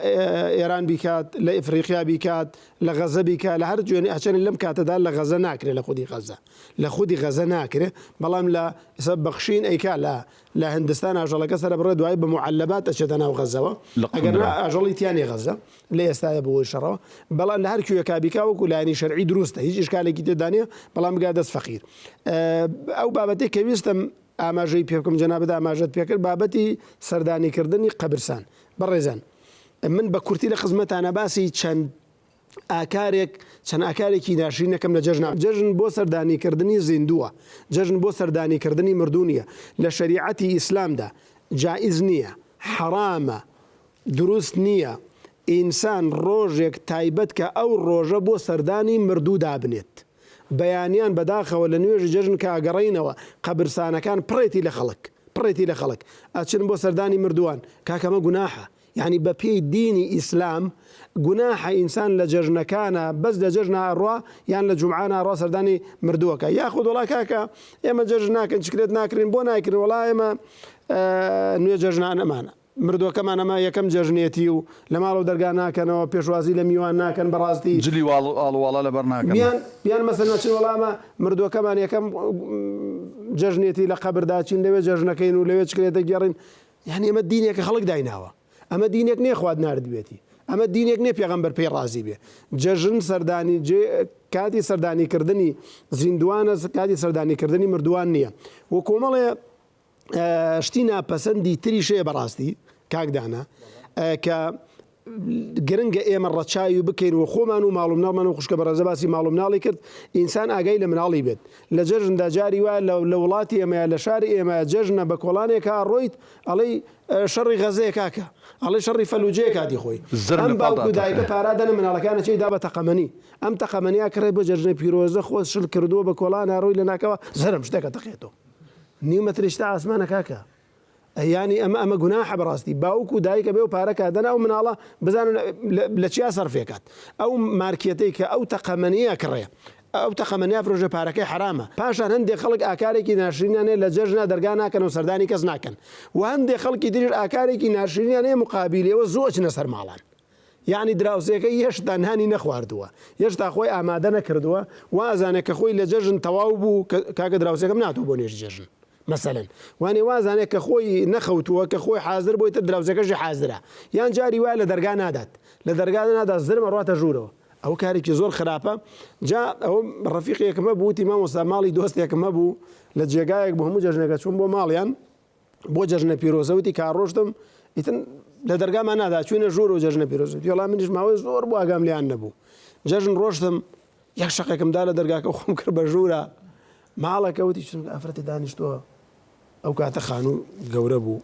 ئێران بیکات، لە ئیفریقیا بیکات، لە غەزە بیکا، لە هەر جوێنێ هەرچەنی لەم کاتەدا لە غەزە ناکرێ لە خودی غەزە لە خودی غەزە ناکرێ بەڵام لە ئێستا بەخشین ئەیکا لە لە هندستان ئاژەڵەکە سەرە بڕێ دوایی بە موعەلەبات ئەچێتە ناو غەزەوە لە ئەگەر نا قوندرە. ئاژەڵی تیا نیە غەزە لە ئێستایا بەهۆی شەڕەوە بەڵام لە هەر کوێکا بیکا وەکو لایەنی شەرعی دروستە هیچ ئیشکالێکی تێدا نیە بەڵام بگا دەست فەقیر ئەو بابەتەی کە ویستم ئاماژەی پێ بکەم جەنابت ئاماژەت پێ کرد بابەتی سەردانی کردنی قەبرسان بەڕێزان من بە کورتی لە خزمەتانە باسی چەند ئاکارێک چەند ئاکارێکی ناشرین نەکەم لە جەژنا جەژن بۆ سەردانی کردنی زیندووە جەژن بۆ سەردانی کردنی مردوو نییە لە شەریعەتی ئیسلامدا جائز نییە حەرامە دروست نییە ئینسان ڕۆژێک تایبەت کە ئەو ڕۆژە بۆ سەردانی مردوو دابنێت بەیانیان بەداخەوە لە نوێژی جەژن کە ئەگەڕێینەوە قەبرسانەکان پڕێتی لە خەڵک پڕێتی لە خەڵک ئەچن بۆ سەردانی مردووان کاکە ئەمە گوناحە یانی بە پێی دینی ئیسلام گوناحە ئینسان لە جەژنەکانە بەس لە جەژنا ئەڕوا یان لە جومعانە ئەڕوا سەردانی مردووەکە یاخود وەڵا کاکە ئێمە جەژن ناکەین چکرێت ناکرین بۆ نایکرین وەڵا ئێمە نوێ جەژنان ئەمانە مردوەکەمان ئەمە یەکەم جەژنێتی و لە ماڵەوە دەرگا ناکەنەوە پێشوازی لە میوان ناکەن بەڕاستی. جلی ئاڵوواڵا لەبەر ناکەن. بیان بیان مەسەلەن ئەچن وەڵا ئەمە مردوەکەمان یەکەم جەژنێتی لە قەبردا چین لەوێ جەژنەکەین و لەوێ چکرێ دەگێڕین یانی ئەمە دینێکە خەڵک دایناوە ئەمە دینێک نییە خوات ناردبێتی ئەمە دینێک نییە پێغەمبەر پێی ڕازی بێ جەژن سەردانی جێ کاتی سەردانی کردنی زیندوانە کاتی سەردانی کردنی مردووان نییە و کۆمەڵێ شتی ناپەسەندی تریش هەیە بەڕاستی کاک دانا کە گرنگە ئێمە ڕەچاوی بکەین و خۆمان و ماڵ و مناڵمان و خوشکە بەڕێزە باسی ماڵ و مناڵی کرد ئینسان ئاگای لە مناڵی بێت لە جەژندا جاری وایە لە وڵاتی ئێمەیە لە شاری ئێمە جەژنە بە کۆڵانێکا ڕۆیت ئەڵێی شەڕی غەزەیە کاکە ئەڵێ شەڕی فەلوجەیە کاتی خۆی زرم ئەم لە پاڵ باوک و دایکە داتەقێ. پارا دەنە مناڵەکانە چێی دا بە تەقەمەنی ئەم تەقەمەنیا کڕێ بۆ جەژنە پیرۆزە خۆت شل کردووە بە کۆڵانا ڕۆی لە ناکاوە زرم شتێکە تەقێتەوە نیو مەتریش تا ئاسمانە کاکە یانی ئەمە ئەمە گوناحە بەڕاستی باوک و دایکە بێ و پارە کا دەنا ئەو مناڵە بزانن لە چیا سەرفێکات ئەو مارکێتەی کە ئەو تەقەمەنیە کڕێ ئەو تەقەمەنیا فرۆشێ پارەکەی حەرامە پاشان هەندێک خەڵک ئاکارێکی ناشرینیان هەیە لە جەژنا دەرگا ناکەن و سەردانی کەس ناکەن و هەندێک خەڵکی تریش ئاکارێکی ناشرینیان هەیە مقابیلی ئەوە زوو ئەچنە سەر ماڵان یعنی دراوسێکەی هێشتا نانی نەخواردووە هێشتا خۆی ئامادە نەکردووە وا ئەزانێت کە خۆی لە جەژن تەواو بوو کاکە دراوسێکەم ناتوو بۆ نوێژی جەژن مەسەلەن وانێ وازانێ کە خۆی نەخەوتووە کە خۆی حازر بۆی تر دراوسێکەشی حازرە یان جاری وایە لە دەرگا نادات لە دەرگا نادات زرم ئەڕواتە ژوورەوە ئەوە کارێکی زۆر خراپە جا ئەوە ڕەفیقێکم هەبوو وتی مامۆستا ماڵی دۆستێکم هەبوو لە جێگایەک بۆ هەموو جەژنەکە چوون بۆ ماڵیان بۆ جەژنە پیرۆزە وتی کا ڕۆشتم ئیتن لە دەرگامان نادا چوینە ژوور و جەژنە پیرۆزە وڵام منیش ماوەی زۆر بۆ ئاگام لیان نەبوو جەژن ڕۆشتم یەک شەقێکم دا لە دەرگاکە خۆم کرد بە ژوورە ماڵەکە وتی چونکە ئافرەتی دانیشتووە ئەو کاتە خانوو گەورە بوو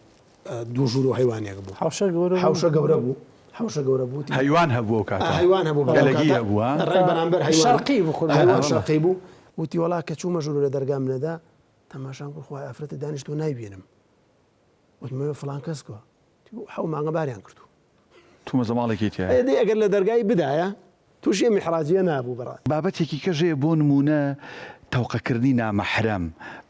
دوو ژوور و هەیوانێک بوو حەوشە گەورە بوو. حەوشە گەورە بوو حەوشە گەورە بوو وتی هەیوان هەبوو ئەو کاتە هەیوان هەبوو بەڵام گەلەگی کاتە هەبوو ها ڕێک بەرامبەر هەیوان شەرقی بوو قوربان. هەیوان شەرقی بوو وتی وەڵا کە چوومە ژوور لە دەرگام نەدا تەماشام کرد خوایە ئافرەتە دانیشتووە نایبینم وتم ئەوێ فڵان کەس کوە وتی حەو مانگە باریان کردوو تومەزە ماڵێکی تیایە. ئەی دەی ئەگەر لە دەرگای بدایە تووشی ئەم ئیحراجییە نابوو بەڕای. بابەتێکی کەش هەیە بۆ نموونە تەوقەکردنی نامەحرەم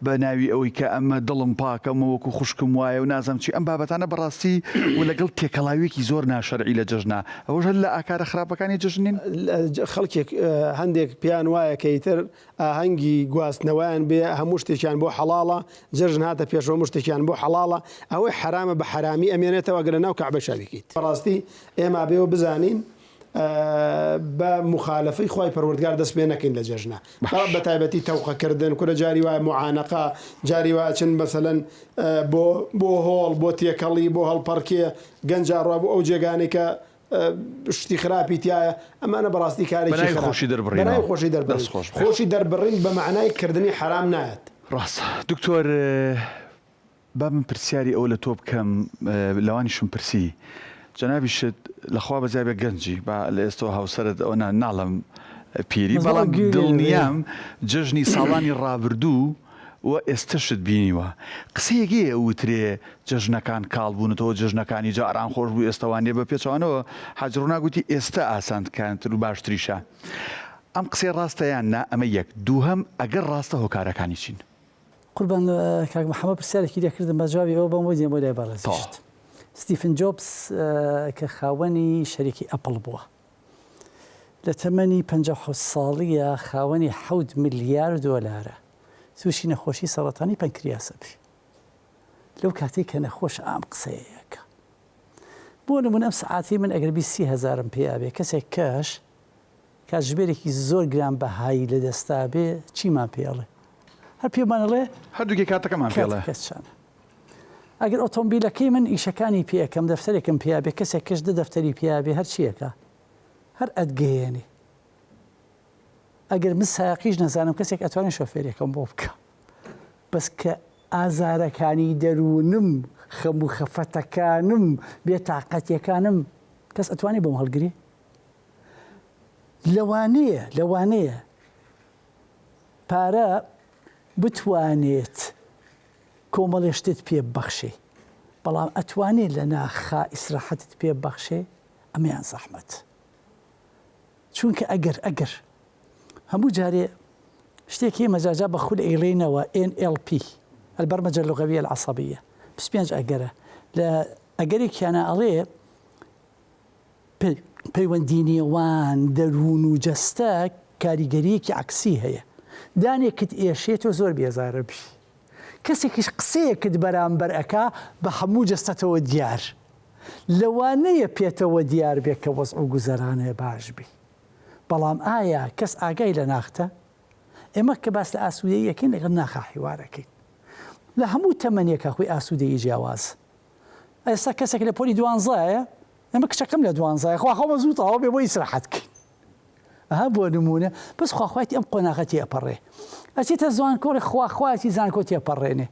بە ناوی ئەوەی کە ئەمە دڵم پاکە ئەمە وەکو خوشکم وایە و نازانم چی ئەم بابەتانە بەڕاستی و لەگەڵ تێکەڵاویەکی زۆر ناشەرعی لە جەژنا ئەوەش هەر لە ئاکارە خراپەکانی جەژن نین؟ خەڵکێک هەندێک پێیان وایە کە ئیتر ئاهەنگی گواستنەوەیان بێ هەموو شتێکیان بۆ حەڵاڵە، جەژن هاتە پێشەوە هەموو شتێکیان بۆ حەڵاڵە، ئەوەی حەرامە بە حەرامی ئەمێنێتەوە ئەگەر لەناو کەعبەشا بیکەیت. بەڕاستی ئێمە ئەبێ ئەوە بزانین بە موخالەفەی خوای پەروەردگار دەست پێ نەکەین لە جەژنە بە تایبەتی تەوقە کردن کورە جاری وایە موعانەقە جاری وایە چن مەسەلەن بۆ بۆ هۆڵ بۆ تێکەڵی بۆ هەڵپەڕکێ گەنج ئەڕوا بۆ ئەو جێگانەی کە شتی خراپی تایە ئەمانە بەڕاستی کارێکی بەناوی خراپ خۆشی دەربڕینەوە بەناوی خۆشی دەربڕین دەست خۆش بێ. خۆشی دەربڕین بە مەعنای کردنی حەرام نایەت. ڕاستە دکتۆر با من پرسیاری ئەوە لە تۆ بکەم لەوانیشم پرسی جەنابیشت لە خوا بەزیا بێ گەنجی با لە ئێستەوە هاوسەرت ئەوە نا ناڵێم پیری بەس بەڵام بەڵام گوێی لێ نەبێ. دڵنیام جەژنی ساڵانی ڕابردوو و ئێستەشت بینیوە قسەیەک هەیە ئەوترێ جەژنەکان کاڵ بوونەتەوە جەژنەکانی جاران خۆش بوو ئێستا وا نیە بە پێچەوانەوە حاجی ڕووناک وتی ئێستا ئاسانتکانتر و باشتریشە ئەم قسەیە ڕاستە یان نا ئەمە یەک دووهەم ئەگەر ڕاستە هۆکارەکانی چین؟ قوربان کاک محمد پرسیارێکی لێ کردم بە جوابی ئەوە بەم بۆ دێم بۆ لای بەڕێزیشت. ستیفن جۆبس کە خاوەنی شەریکی ئەپڵ بووە لە تەمەنی 57 ساڵیە خاوەنی حەوت ملیار دۆلارە تووشی نەخۆشی سەڕەتانی پەنکریاس ئەبێ لەو کاتەی کە نەخۆش ئام قسەیەکە بۆ نمونە ئەم سەعاتی من ئەگەر 20 هەزارم پێ ئەبێ کەسێک کەش کاتژمێرێکی زۆر گرانبەهایی لە دەستا بێ چیمان پێ ئەڵێ؟ هەر پێمان ئەڵێ هەردووکی کاتەکەمان پێ ئەڵێ. کاتەکەت چەنە؟ ئەگەر ئۆتۆمبیلەکەی من ئیشەکانی پێ ئەکەم دەفتەرێکم پیا بێ کەسێک کەش دە دەفتەری پیا بێ هەر چیەکە هەر ئەتگەیەنێ ئەگەر من سایەقیش نەزانم کەسێک ئەتوانێ شۆفێرێکم بۆ بکە بەس کە ئازارەکانی دەروونم خەم و خەفەتەکانم بێتاقەتیەکانم کەس ئەتوانێ بۆم هەڵگرێ؟ لەوانەیە لەوانەیە پارە بتوانێت کۆمەڵێ شتت پێ ببەخشێ بەڵام ئەتوانێ لە ناخا ئیسراحەتت پێ ببەخشێ ئەمەیان زەحمەت چونکە ئەگەر ئەگەر هەموو جارێ شتێک هەیە مەجاجا بە خول ئەیڵێینەوە NLP البرمجە اللغویە العصبیە 25 ئەگەرە لە ئەگەرێکیانە ئەڵێ پەیوەندی نێوان دەروون و جەستە کاریگەرییەکی عەکسی هەیە. دانێکت ئێشێ تۆ زۆر بێزارەبی. کەسێکیش قسەیەکت بەرامبەر ئەکا بە هەموو جەستەتەوە دیار. لەوانەیە پێتەوە دیار بێ کە وەزع و گوزەرانێ باش بی. بەڵام ئایا کەس ئاگای لە ناختە؟ ئێمە کە باس لە ئاسوودەیی ئەکەین لەگەڵ ناخا حیوار ئەکەین. لە هەموو تەمەنێکا خۆی ئاسوودەیی جیاواز. ئێستا کەسێک لە پۆلی دوانزایە. ئەمە کچەکەم لە دوانزایە خوا خۆمە زوو تەواو بێ بۆ ئیسراحەت کەین ئەها بۆ نموونە بەس خواخوایەتی ئەم قۆناغە تێپەڕێ ئەچێتە زانکۆ خواخوایەتی زانکۆ تێپەڕێنێ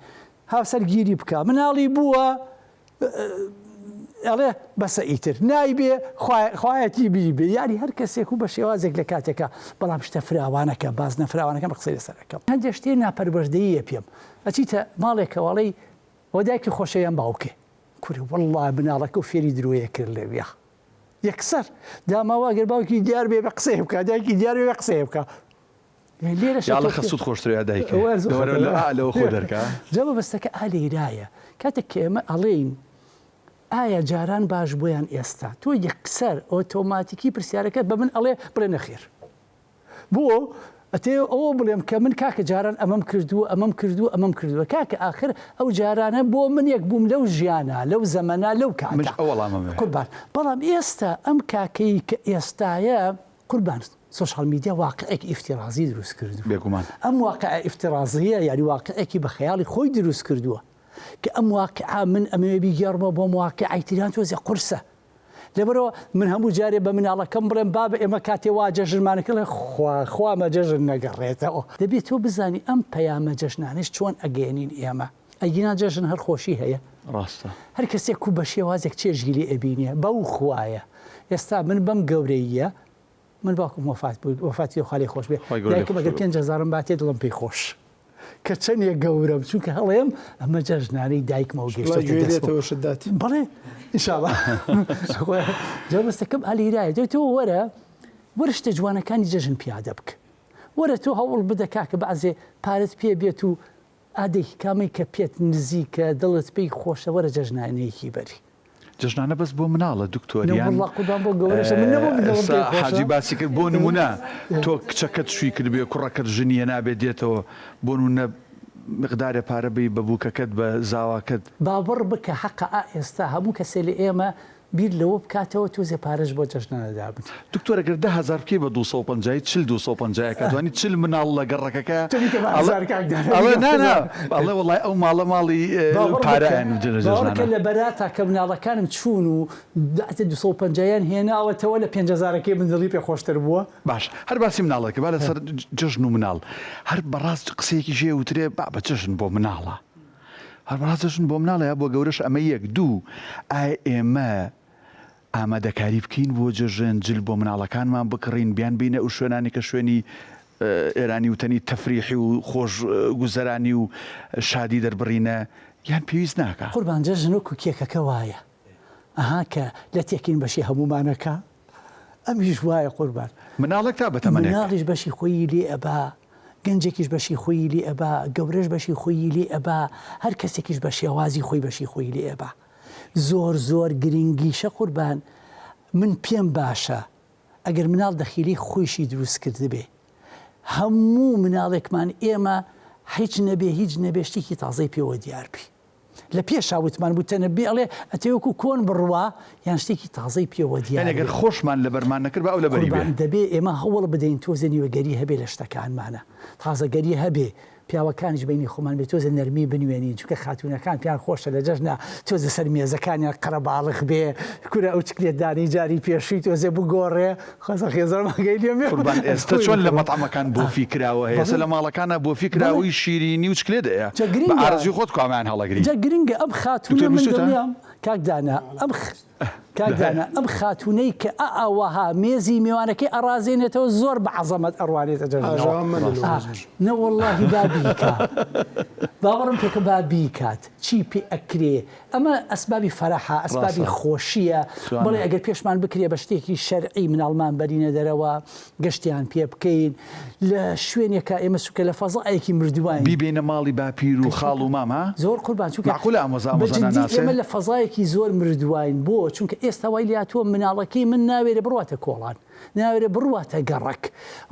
هاوسەر گیری بکە مناڵی بووە ئەڵێ بەسە ئیتر نایبێ خوایەتی بیبێ یاری هەر کەسێک و بە شێوازێک لە کاتێکە بەڵام شتە فراوانەکە بازنە فراوانەکەم قسەی لەسەر ئەکەم هەندێک شتێ ناپەروەردەییە پێم ئەچیتە ماڵێکەوەڵی وە دایکی خۆشە یان باوکێ کورە وەڵڵا مناڵەکە و فێری درۆیە کرد لەویا یەکسەر داماوە گەر باوکی دیار بێ بە قسەیە بکە دایکی دیار بێ بە قسەیە بکە لێرە یاڵە خەسوت خۆشترە یا دایکە لەوە خۆ دەرکە جا مەبەستەکە ئا لێرایە کاتێک کە ئێمە ئەڵێین ئایا جاران باش بوو یان ئێستا تۆ یەکسەر ئۆتۆماتیکی پرسیارەکەت بە من ئەڵێ بڵێ نەخێر بۆ؟ ئەتەوێ ئەوە بڵێم کە من کاکە جاران ئەمەم کردووە، ئەمەم کردووە، ئەمەم کردووە. کاکە ئاخر ئەو جارانە بۆ منێک بووم لەو ژیانە، لەو زەمەنە، لەو کاتە. منیش ئەو وەڵامەم هەیە. قوربان. بەڵام ئێستا ئەم کاکەی کە ئێستایە، قوربان سۆشیال میدیا واقعێکی ئیفتیڕازی دروست کردووە. بێگومان. ئەم واقعە ئیفتیڕازییە یانی واقعێکی بە خەیاڵی خۆی دروست کردووە. کە ئەم واقعە من ئەمەوێ بیگێڕمەوە بۆم واقعی تریان تۆزێ قورسە. لەبەرئەوە من هەموو جارێ بە مناڵەکەم بڵێم بابە ئێمە کاتێ وا جەژنمان کرد ئەڵێ خوا خوا مە جەژن نەگەڕێتەوە. دەبێ تۆ بزانی ئەم پەیامە جەژنانەش چۆن ئەگەیەنین ئێمە ئەگینا جەژن هەر خۆشی هەیە. ڕاستە. هەر کەسێک و بە شێوازێک چێژی لێ ئەبینێ بەو خوایە ئێستا من بەم گەورەییە من باوکم وەفات بوو وەفاتی خوا لێی خۆش بێ خوای گەورە لێی دایکم خۆش ئەگەر بێ. 5000م باتێ دڵم پێی خۆش کە چەندێ گەورەم چونکە هەڵێم ئەمە جەژنانەی دایکمەوە وڵا گەیشتۆتە گوێی دەستم لێتەوە شت دات. بەڵێ ئینشاڵا جا بەستەکەم ئالیرایە دەی تۆ وەرە وەرە شتە جوانەکانی جەژن پیادە بکە وەرە تۆ هەوڵ بدە کاکە بەعزێ پارەت پێ بێت و ئادەی کامەی کە پێت نزیکە دڵت پێی خۆشە وەرە جەژنانەیەکی بەری. جەژنانە بەس بۆ مناڵە دکتۆر یان نەوەڵا قوربان بۆ گەورەشە من نەبووم دڵم ئێستا پێی خۆشە. حاجی باسی کرد بۆ نمونە تۆ کچەکەت شوی کردبێ کوڕەکەت ژنی هێنابێ دێتەوە بۆ نمونە مقدارێ پارە بەی بە بوکەکەت بە زاواکەت. باوەڕ بکە حەقە ئا ئێستا هەموو کەسێ لە ئێمە بیر لەوە بکاتەوە تۆزێ پارەش بۆ جەژنانە دابنێ. دکتۆر ئەگەر 10000 بکەی بە 250 چل 250 ئەکات توانی چل مناڵ لە گەڕەکەکە تۆ بیکە بە ئەڵێ هەزار کاک دانا ئەڵێ بیکە بە نا نا هەزار. ئەڵێ وەڵای ئەو ماڵە ماڵی باوەڕ بکە پارەیان و جەژنانە. باوەڕ بکە لە بەراتا کە مناڵەکانم چوون و دەعتە 250 یان هێناوەتەوە لە پێنج هەزارەکەی من دڵی پێ خۆشتر بووە. باش هەر باسی مناڵەکە با لەسەر جەژن و مناڵ هەر بەڕاست قسەیەکیش هەیە وترێ بابە جەژن بۆ مناڵە هەر بەڕاست جەژن بۆ مناڵە یا بۆ گەورەش ئەمە یەک دوو ئایا ئێمە ئامادەکاری بکەین بۆ جەژن جل بۆ مناڵەکانمان بکڕین بیان بینە ئەو شوێنانی کە شوێنی ئێرانی وتەنی تەفریحی و خۆش گوزەرانی و شادی دەربڕینە یان پێویست ناکا؟ قوربان جەژن وەکو کێکەکە وایە ئەها کە لەتێکین بەشی هەموومانەکا ئەمیش وایە قوربان. مناڵێک تا بەتەمەنێک. مناڵیش بەشی خۆیی لێ ئەبا، گەنجێکیش بەشی خۆیی لێ ئەبا، گەورەش بەشی خۆیی لێ ئەبا، هەر کەسێکیش بە شێوازی خۆی بەشی خۆیی لێ ئەبا. زۆر زۆر گرنگیشە قوربان من پێم باشە ئەگەر مناڵ دەخیلەی خۆیشی دروست کردبێ هەموو مناڵێکمان ئێمە هیچ نەبێ هیچ نەبێ شتێکی تازەی پێوە دیار بی. لە پێشا وتمان بوو تەنەبی ئەڵێ ئەتەوێ وەکو کۆن بڕوا یان شتێکی تازەی پێوە دیار یانی گەر بێ. خۆشمان لەبەرمان نەکرد با ئەو لەبەری بێ. قوربان دەبێ ئێمە هەوڵ بدەین تۆزێ نوێگەری هەبێ لە شتەکانمانا تازەگەری هەبێ پیاوەکانیش بەینی خۆمان بێ تۆزێ نەرمی بنوێنین چونکە خاتوونەکان پێیان خۆشە لە جەژنا تۆزێ سەر مێزەکانیان قەرەباڵغ بێ کورە ئەو چکلێتدانەی جاری پێشووی تۆزێ بگۆڕێ خەزە خێزانمانگەی لێم بێ قوربان ئێستە خۆی چۆن لە بکەوە. مەتعەمەکان بۆفی کراوە هەیە بەڵێ ئێستە لە ماڵەکانا بۆفی بەڵێ کراوەی شیرینی و چکلێت هەیە جا بە گرنگە ئارەزوی خۆت کامیان هەڵەگری جا گرنگە ئەم خاتوونە دکتۆر من ویستوتە؟ دڵنیام کاک دانا ئەم کاک دانا ئەم خاتوونەی کە ئا ئاوەها مێزی مێوانەکەی ئەڕازێنێتەوە زۆر بە عەزەمەت ئەڕوانێتە جەژنەوە ئاژاوە مەنن ئا لەوە جەژن. نەوەڵڵاهی با بیکا باوەڕم پێکە با بیکات چی پێ ئەکرێ ئەمە ئەسبابی فەرەحە، ئەسبابی ڕاستە. خۆشییە، جوانە. بەڵێ ئەگەر پێشمان بکرێ بە شتێکی شەرعی مناڵمان بەرینە دەرەوە، گەشتیان پێ بکەین لە شوێنێکا ئێمە چونکە لە فەزایەکی مردوواین. بیبەینە ماڵی باپیر و خاڵ و مام ها؟ زۆر قوربان چونکە مەعقولە ئامۆزا بە ئامۆزا جدی ناناسێ؟ ئێمە لە فەزایەکی زۆر مردوواین بۆ؟ چونکە ئێستا وای لێهاتووە مناڵەکەی من ناوێرێ بڕواتە کۆڵان. ناوێرێ بڕواتە گەڕەک.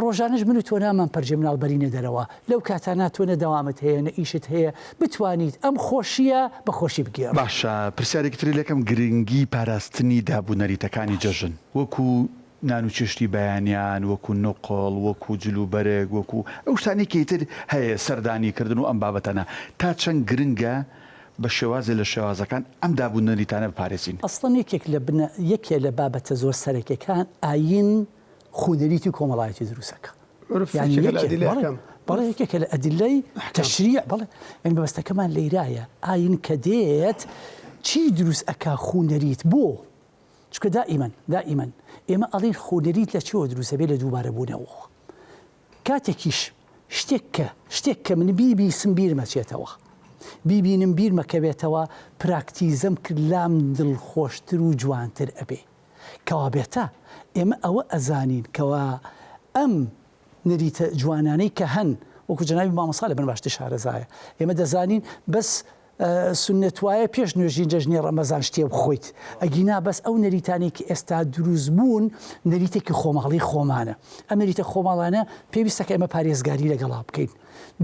ڕۆژانەش من و تۆ نامان پەرجێ مناڵ بەرینە دەرەوە. لەو کاتانە تۆ نە دەوامت هەیە نە ئیشت هەیە بتوانیت ئەم خۆشییە بە خۆشی بگێڕی. باشە پرسیارێکی تری لێکەم گرنگی پاراستنی داب و نەریتەکانی جەژن وەکو نان و چێشتی بەیانیان وەکو نوقڵ وەکو جل و بەرگ وەکو ئەو شتانەی کە ئیتر هەیە سەردانی کردن و ئەم بابەتانە تا چەند گرنگە؟ بە شێوازێ لە شێوازەکان ئەم داب و نەریتانە بپارێزین. ئەسڵەن یەکێک لە بنە یەکێ لە بابەتە زۆر سەرەکیەکان ئایین خوونەریتی کۆمەڵایەتی دروست ئەکا. عورف یانی یەکێکە لە یەکێ ئەدیلەی بەڵێ ئەحکام. بەڵێ یەکێکە لە ئەدیلەی ئەحکام. تەشریع بەڵێ یانی مەبەستەکەمان لەیرایە ئایین کە دێت چی دروست ئەکا خوونەریت بۆ؟ چونکە دائیمەن دائیمەن ئێمە ئەڵێین خوونەریت لە چیەوە دروست ئەبێ لە دووبارە بوونەوە. کاتێکیش شتێک کە شتێک کە من بیبیسم بیرمەچێتەوە، بیبینم بیرمەکەوێتەوە، پراکتیزەم کرد لام دڵخۆشتر و جوانتر ئەبێ. کەوابێتە ئێمە ئەوە ئەزانین کەوا ئەم نەریتە جوانانەی کە هەن، وەکو جەنابی مامۆستا لە من باشتر شارەزایە، ئێمە دەزانین بەس سوننەت وایە پێش نوێژی جەژنی ڕەمەزان شتێ بخۆیت ئەگینا بەس ئەو نەریتانەی کە ئێستا دروست بوون نەریتێکی خۆماڵی خۆمانە ئەم نەریتە خۆماڵانە پێویستە کە ئێمە پارێزگاری لەگەڵا بکەین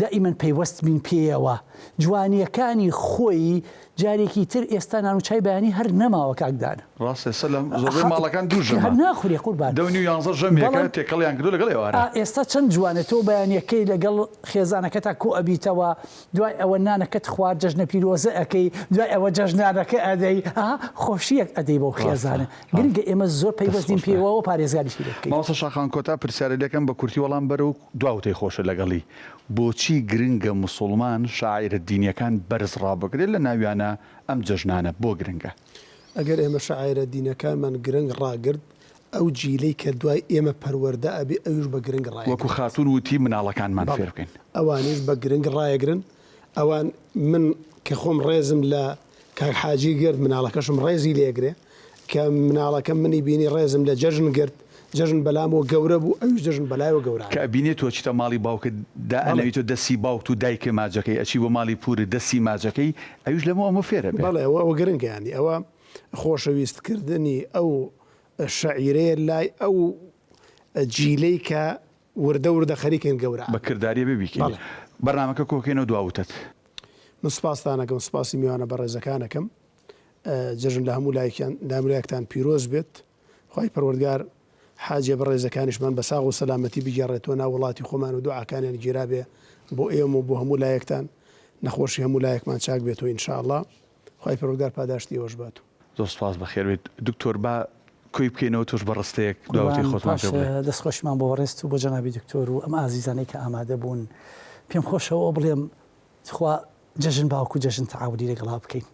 دائیمەن پەیوەست بین پێیەوە جوانیەکانی خۆی جارێکی تر ئێستا نان و چای بەیانی هەر نەماوە کاک دانا. ڕاستە ئێستا لە زۆربەی ماڵەکان دوو ژەمە. هەر ناخورێ قوربان. دە و نیو یانزە ژەمێکە بەڵام تێکەڵیان کردووە لەگەڵ ئێوارە. ئا ئێستا چەند جوانە تۆ بەیانیەکەی لەگەڵ خێزانەکەتا کۆ ئەبیتەوە دوای ئەوە نانەکەت خوارد جەژنە پیرۆزە ئەکەی دوای ئەوە جەژنانەکە ئەدەی ئەها خۆشیەک ئەدەی بەو ڕاستە خێزانە گرنگە ڕاستە ئێمە زۆر دەست پەیوەست بین خۆش بێ. پێوە و پارێزگاریشی لێ بکەین. مامۆستا شاخان کۆتا پرسیارە لێکەم بە کورتی وەڵام بەرە و دوا وتەی خۆشت لەگەڵی بۆچی گرنگە موسوڵمان شەعائیرە دینیەکان بەرز ڕابگرێت لە ناویانە ئەم جەژنانە بۆ گرنگە؟ ئەگەر ئێمە شەعائیرە دینەکانمان گرنگ ڕاگرت ئەو جیلەی کە دوای ئێمە پەروەردە ئەبێ ئەویش بە گرنگ وەکو ڕایەگرێت. خاتوون وتی مناڵەکانمان بەڵێ فێر بکەین. ئەوانیش بە گرنگ ڕایەگرن ئەوان من کە خۆم ڕێزم لە کاک حاجی گرت مناڵەکەشم ڕێزی لێگرێ کە مناڵەکەم منی بینی ڕێزم لە جەژن گرت جەژن بەلامەوە گەورە بوو ئەویش جەژن بەلایەوە گەورە کە ئەبێ. ئەبینێ تۆ ئەچیتە ماڵی باوکت بەڵێ. دائەنەوی تۆ دەستی باوکت و دایکت ماجەکەی ئەچی بۆ ماڵی پورت دەستی ماجەکەی ئەویش لەمەوە ئەمە فێر ئەبێ. بەڵێ ئەوە ئەوە گرنگە یانی ئەوە خۆشەویست کردنی ئەو شەعیرەیە لای ئەو جیلەی کە وردە وردە خەریکن گەورە بە ئەبن. کرداری ئەبێ بیکەین. بەڵێ. بەرنامەکە کۆکەینەوە دوا وتەت. من سوپاستان ئەکەم سوپاسی میوانە بەڕێزەکان ئەکەم جەژن لە هەموو لایەکیان لە هەموو لایەکتان پیرۆز بێت خوای پەروەردگار حاجیە بەڕێزەکانیشمان بە ساغ و سەلامەتی بگێڕێتەوە ناو وڵاتی خۆمان و دوعاکانیان گیرابێ بۆ ئێمە و بۆ هەموو لایەکتان نەخۆشی هەموو لایەکمان چاک بێتەوە ان شاء اللە خوای پەروەردگار پاداشتی ئێوەش بات. زۆر سوپاس بەخێربێیت دکتۆر با کۆی بکەینەوە تۆش بە ڕستەیەک دوا وتەی قوربان خۆتمان پاش پێ بڵێ. دەستخۆشیمان بۆ بەڕێزت و بۆ جەنابی دکتۆر و ئەم ئازیزانەی کە ئامادە بوون پێم خۆشە ئەوە بڵێم تخوا جەژن با وەکو جەژن تەعاونی لەگەڵا بکەین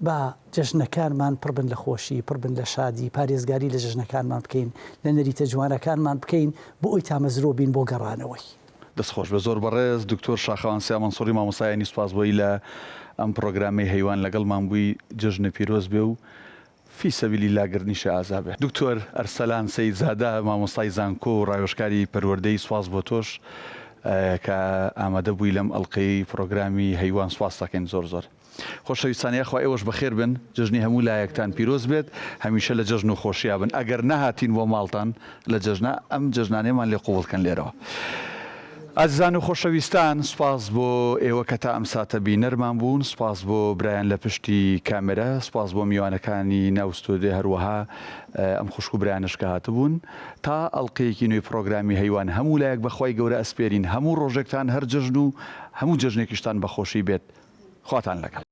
با جەژنەکانمان پڕ بن لە خۆشی، پڕ بن لە شادی، پارێزگاری لە جەژنەکانمان بکەین، لە نەریتە جوانەکانمان بکەین بۆ ئەوی تامەزرۆ بین بۆ گەڕانەوەی. دەست خۆش بێت زۆر بەڕێز دکتۆر شاخەوان سیا مەنسوڕی مامۆستایانی سوپاس بۆی لە ئەم پڕۆگرامەی هەیوان لەگەڵمان بووی جەژنت پیرۆز بێ و فی سەبیلی اللە گەردنیشی ئازا بێ. دکتۆر ئەرسەلان سەیدزادە مامۆستای زانکۆ و ڕاوێژکاری پەروەردەیی سوپاس بۆ تۆش کە ئامادە بووی لەم ئەڵقەیەی پڕۆگرامی هەیوان سوپاست دەکەین زۆر زۆر. خۆشەویستان یاخوا ئێوەش بەخێر بن جەژنی هەموو لایەکتان پیرۆز بێت هەمیشە لە جەژن و خۆشیا بن ئەگەر نەهاتین بۆ ماڵتان لە جەژنا ئەم جەژنانەمان لێ قوبڵ کەن لێرەوە ئازیزان و خۆشەویستان سوپاس بۆ ئێوە کە تا ئەم ساتە بینەرمان بوون سوپاس بۆ برایان لە پشتی کامێرا سوپاس بۆ میوانەکانی ناو ستۆدیۆ هەروەها ئەم خوشک و برایانەش کە هاتبوون تا ئەڵقەیەکی نوێی پڕۆگرامی هەیوان هەموو لایەک بەخوای گەورە ئەسپێرین هەموو ڕۆژێکتان هەر جەژن و هەموو جەژنێکیشتان بەخۆشی بێت خواتان لەگەڵ.